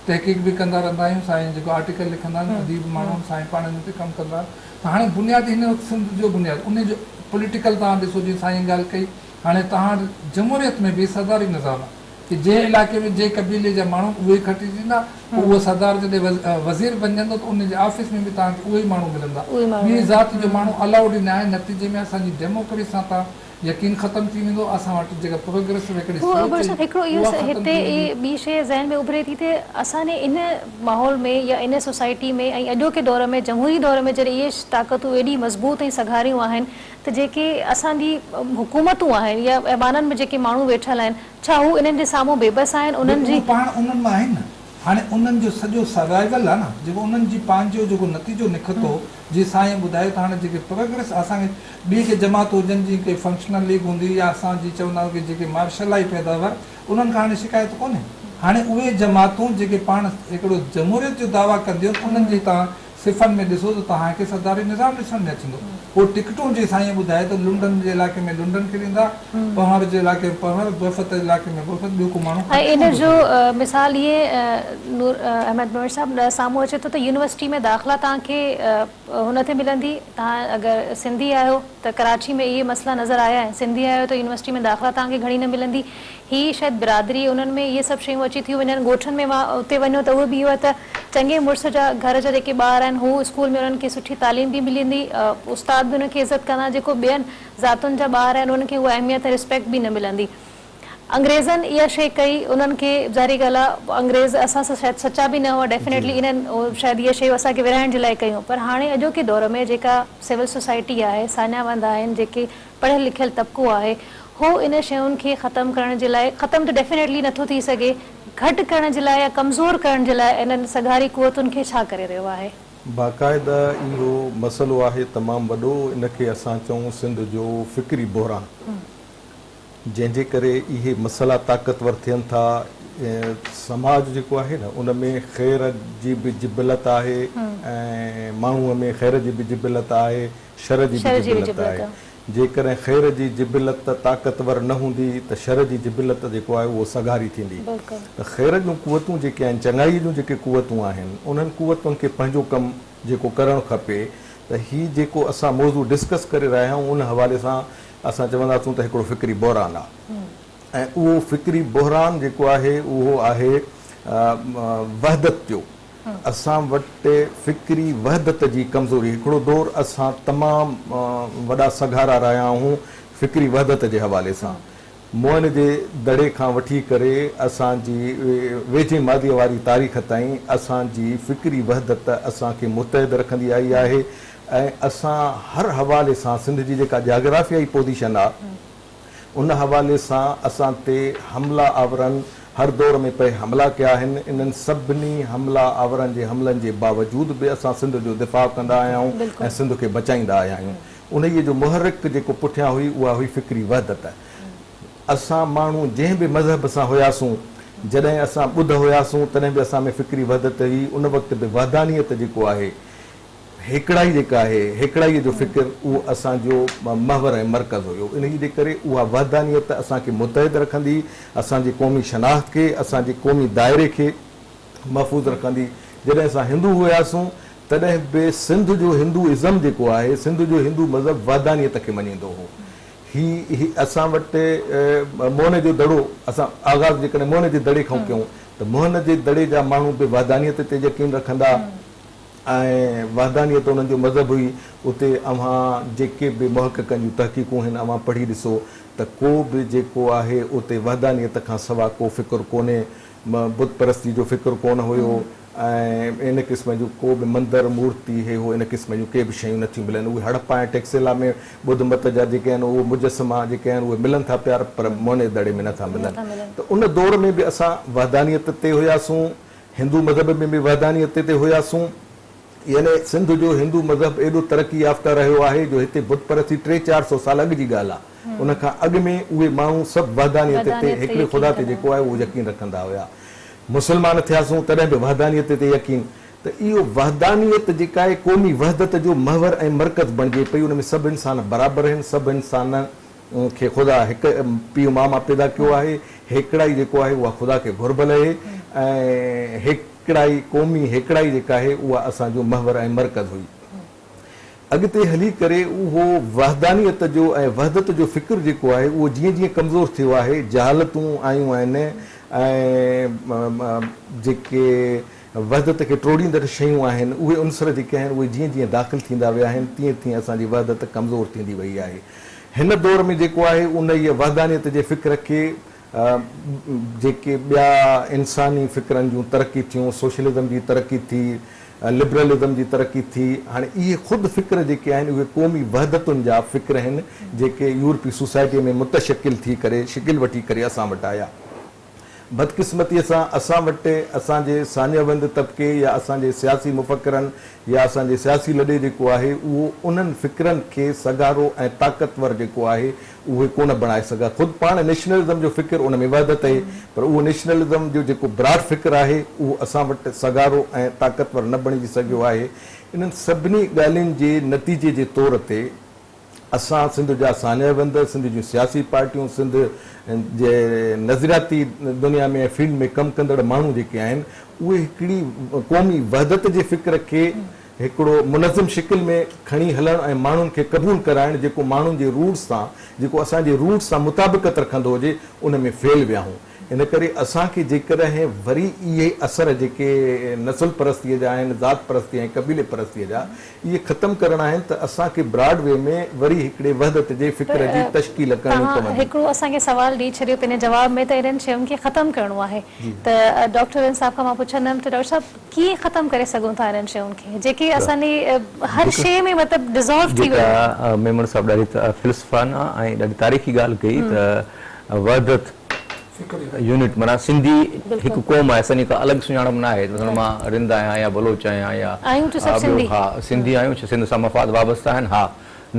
تحقيق به ڪندا رهندا آهيون سائين جيڪو آرٽيڪل لکندا آهن اديب ماڻهو آهن سائين پاڻ انهن تي ڪم ڪندا آهن ته هاڻي بنيادي هن وقت سنڌ جو بنياد انهي جو پوليٽيڪل توهان ڏسو جيئن سائين ڳالهه ڪئي هاڻي توهان وٽ جمهوريت ۾ به سرداري نظام آهي ڪي جنهن علائقي ۾ جنهن قبيلي جا ماڻهو اهي ئي کٽجندا پوء اهو سردار جڏهن وزير بنجندو ته ان جي آفيس ۾ به توهان کي اهي ئي ماڻهو ملندا ٻي ذات جو ماڻهو الائوڊ ئي ناهي نتيجي ۾ اسان جي ڊيموڪريسي سان توهان يقين ختم ٿي ويندو اسان وٽ جيڪا پروگريسو هڪڙي هو سوچ ابڙو هئي صاحب هڪڙو اهو اها ختم هتي ٿي ويندي. ٻي شيء ذهن ۾ اڀري ٿي ته اسان جي ان ماحول ۾ يا ان سوسائٽي ۾ ۽ اڄوڪي دور ۾ جمهوري دور ۾ جڏهن اهي طاقتون ايڏي مضبوط ۽ سگهاريون آهن ته جيڪي اسان جي حڪومتون آهن يا ايوانن ۾ جيڪي ماڻهو ويٺل آهن ڇا هو انهن جي سامهون بيبس آهن انهن بلڪل جي. هو پاڻ انهن مان آهن نه هاڻي انهن جو سڄو سروائيول آهي نه جيڪو انهن جي پنهنجو جيڪو نتيجو نڪتو جيئن سائين ٻڌايو ته هاڻي جيڪي پروگريس اسان کي ٻي ڪي جماعت هجن جيئن ڪي فنڪشنل ليگ هوندي يا اسان جي چوندا آهيون ڪي جيڪي مارشلائي پيداوار انهن کان هاڻي شڪايت ڪونهي هاڻي اهي جماعتون جيڪي پاڻ هڪڙو جمهوريت جو دعويٰ ڪنديون انهن جي تان صفن ۾ ڏسو ته توهان کي سرداري نظام ڏسڻ ۾ اچندو. پوء ٽڪٽون جي سائينء ٻڌايو ته لنڊن جي علائقي ۾ لنڊن کي ڏيندا، پنهور جي علائقي ۾ پنهور، بوڦت جي علائقي ۾ بوڦت، ٻيو ڪو ماڻهو ۽ کٽي ان ڪونه ٿو جو سگهي. مثال ائين نور احمد ميمڻ صاحب سامهون اچي ٿو ته يونيورسٽي ۾ داخلا توهان کي هن تي ملندي، توهان اگر سنڌي آهيو ته ڪراچي ۾ اهي مسئلا نظر آيا آهن، سنڌي آهيو ته يونيورسٽي ۾ داخلا توهان کي گهڻي نه ملندي، هي شايد برادري انهن ۾ اهي سڀ شيون اچي ٿيون وڃن، ڳوٺن ۾ اتي وڃو ته اهي به اهو آهي ته چڱي مڙس جا گهر جا جيڪي ٻار آهن هو اسڪول ۾ انهن کي سٺي تعليم به ملندي استاد به انهن کي عزت ڪندا جيڪو ٻين ذاتن جا ٻار آهن انهن کي اها اهميت ۽ ريسپيڪٽ به نه ملندي انگريزن اها شيء ڪئي انهن کي ظاهري ڳالهه آهي انگريز اسان سان شايد سچا به نه هئا ڊيفينيٽلي انهن شايد اهي شيون اسان کي ورهائڻ جي لاء ڪيون پر هاڻي اڄوڪي دور ۾ جيڪا سول سوسائٽي آهي ساڃاهه وند آهن جيڪي پڙهيل لکيل طبقو آهي هو ان شين کي ختم ڪرڻ جي لاء ختم ته ڊيفينيٽلي نٿو ٿي سگهي گهٽ ڪرڻ جي لاء يا ڪمزور ڪرڻ جي لاء انهن سگهاري قوتن کي ڇا ڪري رهيو آهي؟ باقاعده اهو مسئلو آهي تمام وڏو ان کي اسان چئون سنڌ جو فڪري بحران جنهن جي ڪري اهي مسئلا طاقتور ٿين ٿا سماج جيڪو آهي نه ان ۾ خير جي به جبلت آهي ۽ ماڻهو ۾ خير جي به جبلت آهي شر جي به جبلت آهي. جيڪڏهن خير جي جبلت طاقتور نه هوندي ته شر جي جبلت جيڪو آهي اهو سگهاري ٿيندي. ته خير جون قوتون جيڪي آهن، چڱائيء جون جيڪي قوتون آهن، انهن قوتن کي پنهنجو ڪم جيڪو ڪرڻ کپي ته هي جيڪو اسان موضوع ڊسڪس ڪري رهيا آهيون ان حوالي سان اسان چونداسون ته هڪڙو فڪري بحران آهي ۽ اهو فڪري بحران جيڪو آهي اهو آهي وحدت جو. اسان وٽ فڪري وحدت جي ڪمزوري، هڪڙو دور اسان تمام وڏا سگهارا رهيا آهيون فڪري وحدت جي حوالي سان. موئن جي دڙي کان وٺي ڪري اسان جي ويجهي ماضيء واري تاريخ تائين اسان جي فڪري وحدت اسان کي متحد رکندي آئي آهي ۽ اسان هر حوالي سان سنڌ جي جيڪا جاگرافيائي پوزيشن آ، ان حوالي سان اسان تي حمله آورن هر دور ۾ پئي حملا ڪيا آهن، انهن سڀني حمله آورن جي حملن جي باوجود به اسان سنڌ جو دفاع ڪندا آيا آهيون ۽ سنڌ کي بچائيندا آيا آهيون. انهيء جو محرڪ جيڪو پٺيان هئي اها هئي فڪري وحدت. اسان ماڻهو جنهن به مذهب سان هياسون، جڏهن اسان ٻڌ هياسون تڏهن به اسان ۾ فڪري وحدت هئي، ان وقت به وحدانيت جيڪو آهي، هيڪڙائي جيڪا آهي، هيڪڙائيء جو فڪر اهو اسان جو محور ۽ مرڪز هيو. انهيء جي ڪري اها وحدانيت اسان کي متحد رکندي، اسان جي قومي شناخت کي، اسان جي قومي دائري کي محفوظ رکندي. جڏهن اسان هندو هياسون، تڏهن به سنڌ جو هندو ازم جيڪو آهي، سنڌ جو هندو مذهب وحدانيت کي مڃيندو هو. هي اسان وٽ موهن جو دڙو، اسان آغاز جيڪڏهن موهن جي دڙي کان ڪيون ته موهن جي دڙي جا ماڻهو به وحدانيت تي يقين رکندا. ۽ وحدانيت انهن جو مذهب هئي، اتي اوهان جيڪي به محققن جون تحقيقون هن اوهان پڙهي ڏسو ته ڪو به جيڪو آهي اتي وحدانيت کان سوا ڪو فڪر ڪونهي، بت پرستي جو فڪر ڪونه هيو ۽ ان قسم جون ڪو به مندر، مورتي هي هو ان قسم جون ڪي به شيون نٿيون ملن، اهي هڙپا ۽ ٽيڪسيلا ۾ ٻڌ مت جا جيڪي آهن اهي مجسما جيڪي آهن اهي ملن ٿا پيا پر موهن جي دڙي ۾ نٿا ملن ته ان دور ۾ به اسان وحدانيت تي هياسون. هندو مذهب ۾ به وحدانيت تي هياسون، يعني سنڌ جو هندو مذهب ايڏو ترقي يافته رهيو آهي جو هتي بت پرستي ٽي چار سو سال اڳ جي ڳالهه آهي، ان کان اڳ ۾ اهي ماڻهو سڀ وحدانيت تي هڪڙي خدا تي جيڪو آهي اهو يقين رکندا هيا. مسلمان ٿياسون تڏهن به وحدانيت تي يقين ته اهو وحدانيت جيڪا آهي قومي وحدت جو محور ۽ مرڪز بڻجي پئي، ان ۾ سڀ انسان برابر آهن، سڀ انسان کي خدا هڪ پيء ماء مان پيدا ڪيو آهي، هيڪڙائي جيڪو آهي اها خدا کي گهربل اهي ۽ هيڪڙائي قومي هيڪڙائي جيڪا آهي اها اسان جو محور ۽ مرڪز هئي. اڳتي هلي ڪري اهو وحدانيت جو ۽ وحدت جو فڪر جيڪو آهي اهو جيئن جيئن ڪمزور ٿيو آهي، جهالتون آيون آهن ۽ جيڪي وحدت کي ٽوڙيندڙ شيون آهن، اهي عنصر جيڪي آهن اهي جيئن جيئن داخل ٿيندا ويا آهن تيئن تيئن اسان جي وحدت ڪمزور ٿيندي وئي آهي. هن دور ۾ جيڪو آهي انهيء وحدانيت جي فڪر کي جيڪي ٻيا انساني فڪرن جون ترقي ٿيون، سوشلزم جي ترقي ٿي، لبرلزم جي ترقي ٿي، هاڻي اهي خود فڪر جيڪي آهن اهي قومي وحدتن جا فڪر آهن جيڪي يورپي سوسائٽيء ۾ متشڪل ٿي ڪري شڪل وٺي ڪري اسان وٽ آيا. بدقسمتيء سان اسان وٽ اسان جي ساڃهه وند طبقي يا اسان جي سياسي مفڪرن يا اسان جي سياسي لڏي جيڪو آهي اهو انهن فڪرن کي سگهارو ۽ طاقتور جيڪو آهي اهي ڪونه بڻائي سگهيا. خود پاڻ نيشنلزم جو فڪر ان ۾ وحدت اهي پر اهو نيشنلزم جو جيڪو براڊ فڪر آهي اهو اسان وٽ سگهارو ۽ طاقتور نه بڻجي سگهيو آهي. انهن سڀني ڳالهين جي نتيجي جي طور تي اسان سنڌ جا ساڃاهه وند، سنڌ جون سياسي پارٽيون، سنڌ جي نظرياتي دنيا ۾ ۽ فيلڊ ۾ ڪم ڪندڙ ماڻهو جيڪي آهن، اهي هڪڙي قومي وحدت جي فڪر کي هڪڙو منظم شڪل ۾ کڻي هلڻ ۽ ماڻهن کي قبول ڪرائڻ جيڪو ماڻهن جي روٽس سان، جيڪو اسان جي روٽس سان مطابقت رکندو هجي، ان ۾ فيل ويا آهيون. ان ڪري اسان کي جيڪڏهن وري اهي اثر جيڪي نسل پرستيء جا آهن، ذات پرستي ۽ قبيلي پرستيء جا، اهي ختم ڪرڻا آهن ته اسان کي براڊ وي ۾ وري هڪڙي وحدت جي فڪر جي تشڪيل ڪرڻي توهان پوندي. هڪڙو اسان کي سوال ڏئي ڇڏيو پنهنجي جواب ۾ ته انهن شين کي ختم ڪرڻو آهي ته ڊاڪٽر رند صاحب کان مان پڇندم ته ڊاڪٽر صاحب ڪيئن ختم ڪري سگهون ٿا انهن شين کي جيڪي اسان جي هر شيء ۾ مطلب ڊزالو ٿي ويون آهن. جيڪا ميمڻ صاحب ڏاڍي فلسفانه ۽ ڏاڍي تاريخي ڳالهه ڪئي ته وحدت يونٽ معنيٰ سنڌي هڪ قوم آهي اسان جي ڪا الڳ سڃاڻپ نه آهي مثلاً مان رند آهيان يا بلوچ آهيان يا ٻيو ها سنڌي آهيون سنڌ سان مفاد وابسته آهن ها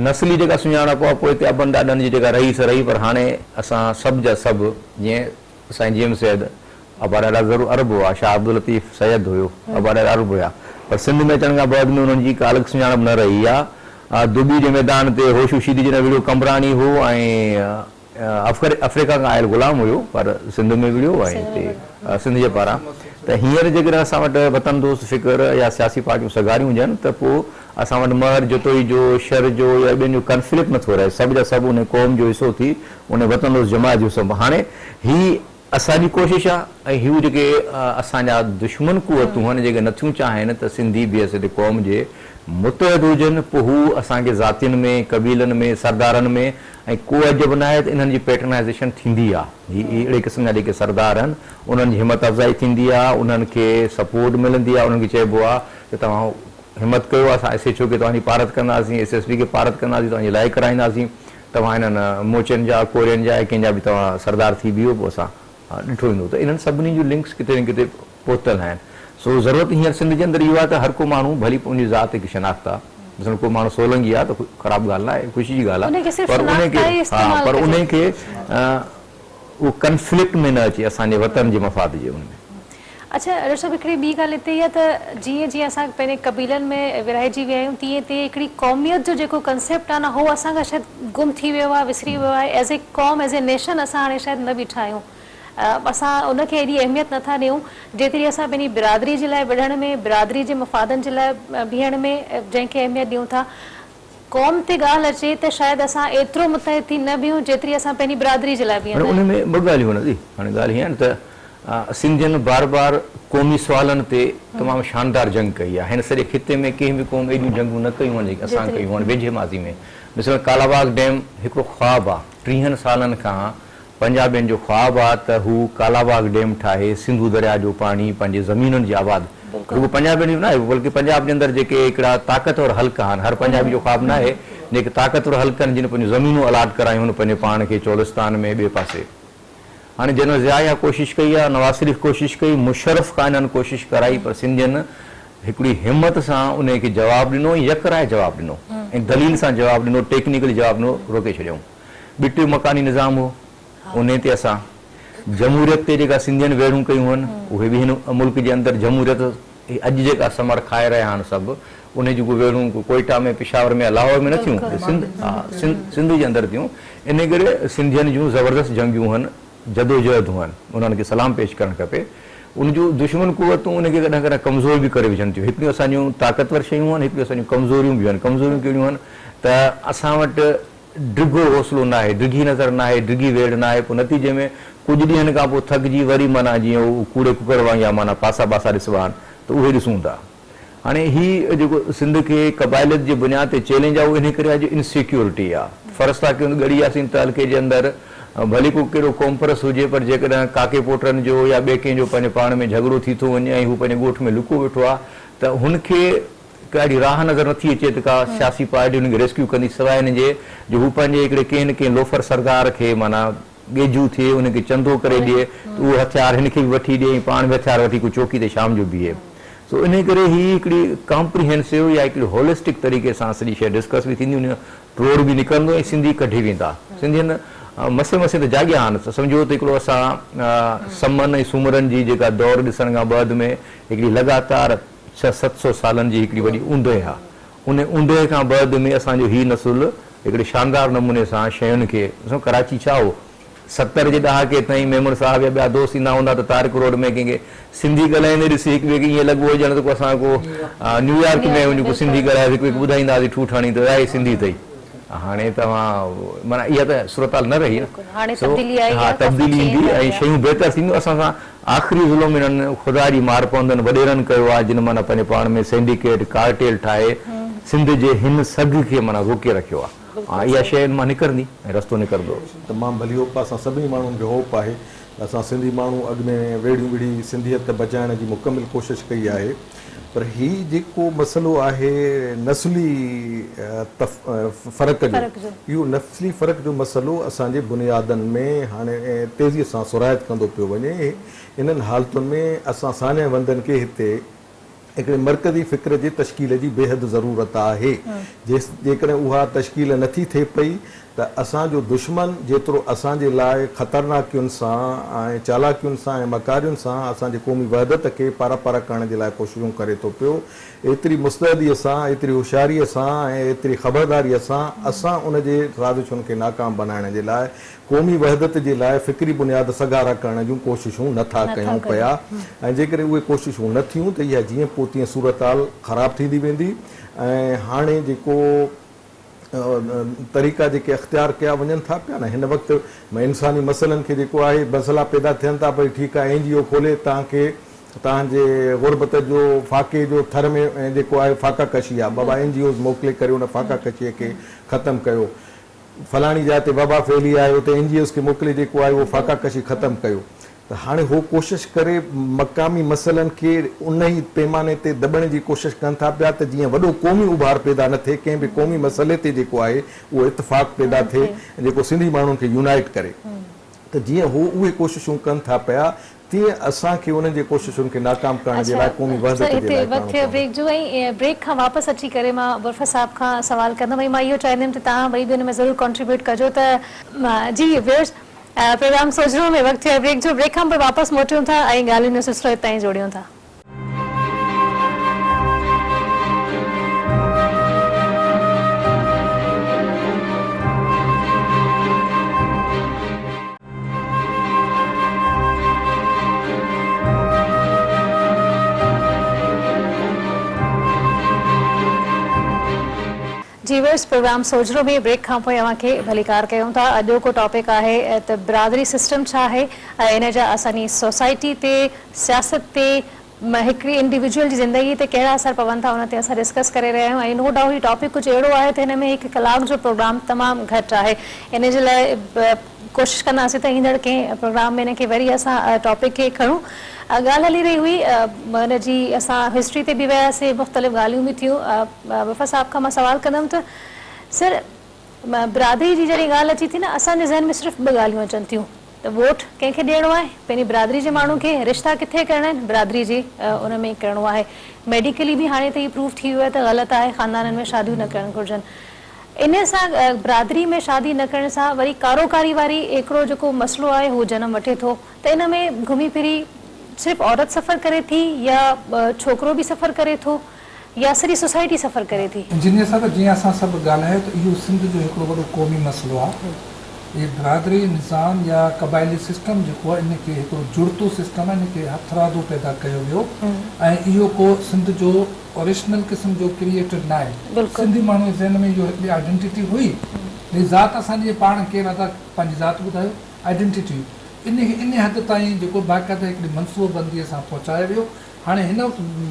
نسلي جيڪا سڃاڻپ آهي پوئتي ابن ڏاڏن جي جيڪا رهي سا رهي پر هاڻي اسان سڀ جا سڀ جيئن سائين جي ايم سيد ابا ڏاڏا ضرور عرب هئا، شاهه عبداللطيف سيد هيو، ابا ڏاڏا عرب هيا، پر سنڌ ۾ اچڻ کان بعد ۾ انهن جي ڪا الڳ سڃاڻپ نه رهي آ. دٻي جي ميدان تي هوشو شيدي جڏهن وڙهيو قمبراڻي هو ۽ افريقا کان آيل غلام هيو پر سنڌ ۾ وڙهيو ۽ هتي سنڌ جي پاران ته هينئر جيڪڏهن اسان وٽ وطن دوست فڪر يا سياسي پارٽيون سگهاريون هجن ته پوء اسان وٽ مهر جتوئي جو، شر جو يا ٻين جو ڪنفلڪٽ نٿو رهي، سڀ جا سڀ انهي قوم جو حصو ٿي انهي وطن دوست جماعت جو حصو هاڻي هي اسان جي ڪوشش آ ۽ هي جيڪي اسان جا دشمن قوتون هن جيڪي نٿيون چاهين ته سنڌي بحيثيت قوم جي متحد هجن پوء هو اسان کي ذاتين ۾ قبيلن ۾ سردارن ۾ ۽ ڪو عجب ناهي ته انهن جي پيٽرنائيزيشن ٿيندي آ هي اهڙي قسم جا جيڪي سردار آهن انهن جي همت افزائي ٿيندي آ انهن کي سپورٽ ملندي آ انهن کي چئبو آ ته توهان همت ڪيو اسان ايس ايڇ او کي توهان جي پارت ڪنداسين ايس ايس پي کي پارت ڪنداسين توهان جي لائق ڪرائينداسين توهان انهن موچين جا، ڪورين جا يا ڪنهن جا به توهان سردار ٿي بيهو پوء اسان ڏٺو ويندو ته انهن سڀني جون لنڪس ڪٿي نه ڪٿي پهتل آهن. سو ضرورت هينئر سنڌ جي اندر اهو آهي ته هر ڪو ماڻهو ڀلي ان جي ذات هڪ شناخت آهي مثلاً ڪو ماڻهو سولنگي آهي ته خراب ڳالهه نه آهي خوشي جي ڳالهه آهي پر ان کي ها پر ان کي اهو ڪنفلڪٽ ۾ نه اچي اسان جي وطن جي مفاد جي ان ۾. اڇا ڊاڪٽر صاحب هڪڙي ٻي ڳالهه هتي اها ته جيئن جيئن اسان پنهنجي قبيلن ۾ ورهائجي ويا آهيون تيئن تيئن هڪڙي قوميت جو جيڪو ڪنسيپٽ آهي نه هو اسان کان شايد گم ٿي ويو آهي وسري ويو آهي ايز اي قوم ايز اي نيشن اسان هاڻي شايد نه بيٺا آهيون اسان ان کي ايڏي اهميت نه ٿا ڏيون جيتري اسان پنهنجي برادري جي لاء وڙهڻ ۾ برادري جي مفادن جي لاء بيهڻ ۾ جنهن کي اهميت ڏيون ٿا قوم تي ڳالهه اچي ته شايد اسان ايترو متحد ٿي نه بيهون جيتري اسان پنهنجي برادري جي لاء بيهندا هاڻي آهيون. ان ۾ ٻه ڳالهيون آهن ادي، هاڻي ڳالهه هيئن آهي نه ته سنڌين بار بار قومي سوالن تي تمام شاندار جنگ ڪئي آهي. هن سڄي خطي ۾ ڪنهن به قوم ايڏيون جنگون نه ڪيون آهن جيڪي اسان ڪيون آهن ويجهي ماضي ۾. مثلاً ڪالاباغ ڊيم هڪڙو خواب آهي، ٽيهن سالن کان پنجابين جو خواب آ ته هو ڪالاباغ ڊيم ٺاهي سنڌو درياء جو پاڻي پنهنجي زمينن جي آباد رڳو پنجابين جو ناهي بلڪه پنجاب جي اندر جيڪي هڪڙا طاقتور حلقا آهن هر پنجابي جو خواب ناهي جيڪي طاقتور حلقا آهن جن پنهنجون زمينون الاٽ ڪرايون آهن پنهنجي پاڻ کي چولستان ۾ ٻئي پاسي هاڻي جنرل ضياء اها ڪوشش ڪئي آ نواز شريف ڪوشش ڪئي مشرف کان انهن ڪوشش ڪرائي پر سنڌين هڪڙي همت سان انهي کي جواب ڏنو ۽ يڪ راء جواب ڏنو ۽ دليل سان جواب ڏنو ٽيڪنيڪلي جواب ڏنو روڪي ڇڏيائون. ٻٽو مڪاني نظام هو، انهي تي اسان جمهوريت تي جيڪا سنڌين ويڙهون ڪيون هن، اهي به هن ملڪ جي اندر جمهوريت اڄ جيڪا ثمر کائي رهيا آهن سڀ، انهي جون ڪو ويڙهون ڪو ڪوئيٽا ۾، پشاور ۾ يا لاهور ۾ نه ٿيون، سنڌ ها سنڌ جي اندر ٿيون، انهي ڪري سنڌين جون زبردست جنگيون هن، جدوجهدون هن، انهن کي سلام پيش ڪرڻ کپي. ان جون دشمن قوتون ان کي ڪڏهن ڪڏهن ڪمزور به ڪري وجهن ٿيون. هڪڙيون اسان جون طاقتور شيون هن، هڪڙيون اسان جون ڪمزوريون به هن. ڪمزوريون ڪهڙيون هن ته اسان وٽ ڊگهو حوصلو ناهي، ڊگهي نظر ناهي، ڊگهي ويڙهه ناهي، پوء نتيجي ۾ ڪجهه ڏينهن کان پوء ٿڪجي وري معنيٰ جيئن هو ڪوڙي ڪڪڙ وانگيان معنيٰ پاسا پاسا ڏسبا آهن ته اهي ڏسون ٿا. هاڻي هي جيڪو سنڌ کي قبائليت جي بنياد تي چئلينج آهي اهو انهي ڪري آهي جو انسيڪيورٽي آهي. فرض ٿا ڪيون ته ڳڙهي ياسين تعلقي جي اندر ڀلي ڪو ڪهڙو قومپرست هجي پر جيڪڏهن ڪاڪي پوٽن جو يا ٻئي ڪنهن جو پنهنجي پاڻ ۾ جهڳڙو ٿي ٿو وڃي ۽ هو پنهنجي ڳوٺ ۾ لڪو ويٺو آهي ته هن کي ڪا اهڙي راهه نظر نٿي اچي ته ڪا سياسي پارٽي هن کي ريسڪيو ڪندي سواء ان جي جو هو پنهنجي هڪڙي ڪنهن نه ڪنهن لوفر سردار کي معنيٰ ڳيجهو ٿئي ان کي چندو ڪري ڏئي ته اهو هٿيار هن کي به وٺي ڏئي ۽ پاڻ به هٿيار وٺي ڪو چوڪي تي شام جو بيهي. سو انهي ڪري هي هڪڙي ڪامپريهينسو يا هڪڙي هولسٽڪ طريقي سان سڄي شيء ڊسڪس به ٿيندي ان جو ٽوڙ به نڪرندو ۽ سنڌي ڪڍي ويندا. سنڌين مسي مسي ته جاڳيا آهن سمجهو ته هڪڙو اسان سمن ۽ سومرن جي جيڪا دور ڏسڻ کان بعد ۾ هڪڙي لڳاتار ڇهه ست سو سالن جي هڪڙي وڏي اوندهه آ. ان اوندهه کان بعد ۾ اسان جو هي نسل هڪڙي شاندار نموني سان شين کي ڏسو ڪراچي ڇا هو 70 جي ڏهاڪي تائين ميمڻ صاحب يا ٻيا دوست ايندا هوندا ته طارق روڊ ۾ ڪنهن کي سنڌي ڳالهائيندي ڏسي هڪ ٻئي کي ائين لڳبو هو ڄڻ ته ڪو اسان ڪو نيويارڪ ۾ وڃي ڪو سنڌي ڳالهائي هڪ ٻئي کي ٻڌائيندا هئاسين ٺوٺ هڻي ته اها ئي سنڌي اٿئي. هاڻي توهان معنيٰ اها ته صورتحال نه رهي نه سو ها تبديلي ايندي ۽ شيون بهتر ٿينديون اسان سان آخري ظلم انهن خدا جي مار پوندن وڏيرن ڪيو آهي جن معنيٰ پنهنجي پاڻ ۾ سينڊيڪيٽ ڪارٽيل ٺاهي سنڌ جي هن سگهه کي معنيٰ روڪي رکيو آهي ها اها شيء ان مان نڪرندي ۽ رستو نڪرندو. تمام ڀلي هوپ آ اسان سڀني ماڻهن کي هوپ آهي ته اسان سنڌي ماڻهو اڳ ۾ ويڙهيون وڙهي سنڌيت بچائڻ جي مڪمل ڪوشش ڪئي آهي پر هي جيڪو مسئلو آهي نسلي فرق جو اهو نسلي فرق جو مسئلو اسان جي بنيادن ۾ هاڻي تيزي سان سرائيت ڪندو پيو وڃي انهن حالتن ۾ اسان ساڃاهه وندن کي هتي هڪڙي مرڪزي فڪر جي تشڪيل جي بيحد ضرورت آهي. جيڪڏهن اها تشڪيل نٿي ٿئي پئي ته اسان جو دشمن جيترو اسان جي لاء خطرناڪين سان ۽ چالاڪين سان ۽ مڪارين سان اسان جي قومي وحدت کي پارا پارا ڪرڻ جي لاء ڪوششون ڪري ٿو پيو ايتري مستعديء سان، ايتري هوشياريء سان ۽ ايتري خبرداريء سان اسان ان جي سازشن کي ناڪام بنائڻ جي لاء قومي وحدت جي لاء فڪري بنياد سگهارا ڪرڻ جون ڪوششون نه ٿا ڪيون پيا ۽ جيڪڏهن اهي ڪوششون نه ٿيون ته اها جيئن پوء تيئن صورتحال خراب ٿيندي ويندي ۽ هاڻي جيڪو طريقا جيڪي اختيار ڪيا وڃن ٿا پيا نه هن وقت انساني مسئلن کي جيڪو آهي مسئلا پيدا ٿين ٿا ڀئي ٺيڪ آهي اين جي او کولي توهان کي توهان جي غربت جو فاقي جو ٿر ۾ جيڪو آهي فاقا ڪشي آهي بابا اين جي اوز موڪلي ڪري ان فاقا ڪشي کي ختم ڪيو فلاڻي جاء تي وبا ڦهلي آهي اتي اين جي اوز کي موڪلي جيڪو آهي اهو فاقا ڪشي ختم ڪيو ته هاڻي هو ڪوشش ڪري مقامي مسئلن کي ان ئي پيماني تي دٻڻ جي ڪوشش ڪن ٿا پيا ته جيئن وڏو قومي اڀار پيدا نه ٿئي ڪنهن به قومي مسئلي تي جيڪو آهي اهو اتفاق پيدا ٿئي جيڪو سنڌي ماڻهن کي يونائيٽ ڪري ته جيئن هو اهي ڪوششون ڪن ٿا پيا تيئن اسان کي انهن جي ڪوششن کي ناڪام ڪرڻ جي لاء قومي وحدت سر جي هتي لاء وقت ڪرڻو ٿيو پوندو. بريڪ جو ۽ بريڪ کان واپس اچي ڪري مان غرفت صاحب کان سوال ڪندم ۽ مان اهو چاهيندم ته توهان ٻئي به ان ۾ ضرور ڪنٽريبيوٽ ڪجو ته جي ويورز پروگرام سوجهرو ۾ وقت ٿيو بريڪ جو بريڪ کان پوء واپس موٽيون ٿا ۽ ڳالهين جو سلسلو هتان ئي جوڙيون ٿا. جي ويورز پروگرام سوجهرو ۾ بريڪ کان پوء اوهان کي ڀليڪار ڪيون ٿا اڄوڪو ٽاپڪ آهي ته برادري سسٽم ڇا آهي ۽ ان جا اسان جي سوسائٽي تي سياست تي هڪڙي انڊيويجوئل جي زندگي تي ڪهڙا اثر پون ٿا ان تي اسان ڊسڪس ڪري رهيا آهيون ۽ نو ڊائوٽ هي ٽاپڪ ڪجهه اهڙو آهي ته هن ۾ هڪ ڪلاڪ جو پروگرام تمام گهٽ آهي ان جي لاء ڪوشش ڪنداسين ته ايندڙ ڪنهن پروگرام ۾ ان کي وري اسان ٽاپڪ کي کڻون ڳالهه هلي رهي هئي ان جي اسان هسٽري تي به وياسين مختلف ڳالهيون به ٿيون وفا صاحب کان مان سوال ڪندم ته سر برادري جي جڏهن ڳالهه اچي ٿي نه اسان جي ذهن ۾ صرف ٻه ڳالهيون اچن ٿيون ته ووٽ ڪنهن کي ڏيڻو آهي پنهنجي برادري جي ماڻهو کي رشتا ڪٿي ڪرڻا آهن برادري جي ان ۾ ڪرڻو آهي ميڊيڪلي به هاڻي ته هي پروف ٿي ويو آهي ته غلط آهي خاندانن ۾ شاديون نه ڪرڻ گهرجن ان سان برادري ۾ شادي نه ڪرڻ سان وري ڪاروڪاري واري هڪڙو جيڪو مسئلو آهي هو جنم وٺي ٿو ته ان ۾ گهمي ڦري صرف عورت سفر ڪري ٿي يا ڇوڪرو به سفر ڪري ٿو يا سڄي سوسائٽي سفر ڪري ٿي. انجنيئر صاحب جيئن اسان سڀ ڳالهايو ته اهو سنڌ جو هڪڙو وڏو قومي مسئلو آهي. هي برادري نظام يا قبائلي سسٽم جيڪو آهي ان کي هڪڙو جڙتو سسٽم آهي ان کي هٿرادو پيدا ڪيو ويو ۽ اهو ڪو سنڌ جو اوريجنل قسم جو ڪريئيٽڊ ناهي. سنڌي ماڻهو جي ذهن ۾ اهو هڪڙي آئيڊنٽيٽي هئي. هي ذات اسان جي پاڻ ڪير آهي ته پنهنجي ذات ٻڌايو آئيڊنٽيٽي هئي. ان کي ان حد تائين جيڪو باقاعده هڪڙي منصوبه بندي سان پهچايو ويو. هاڻي هن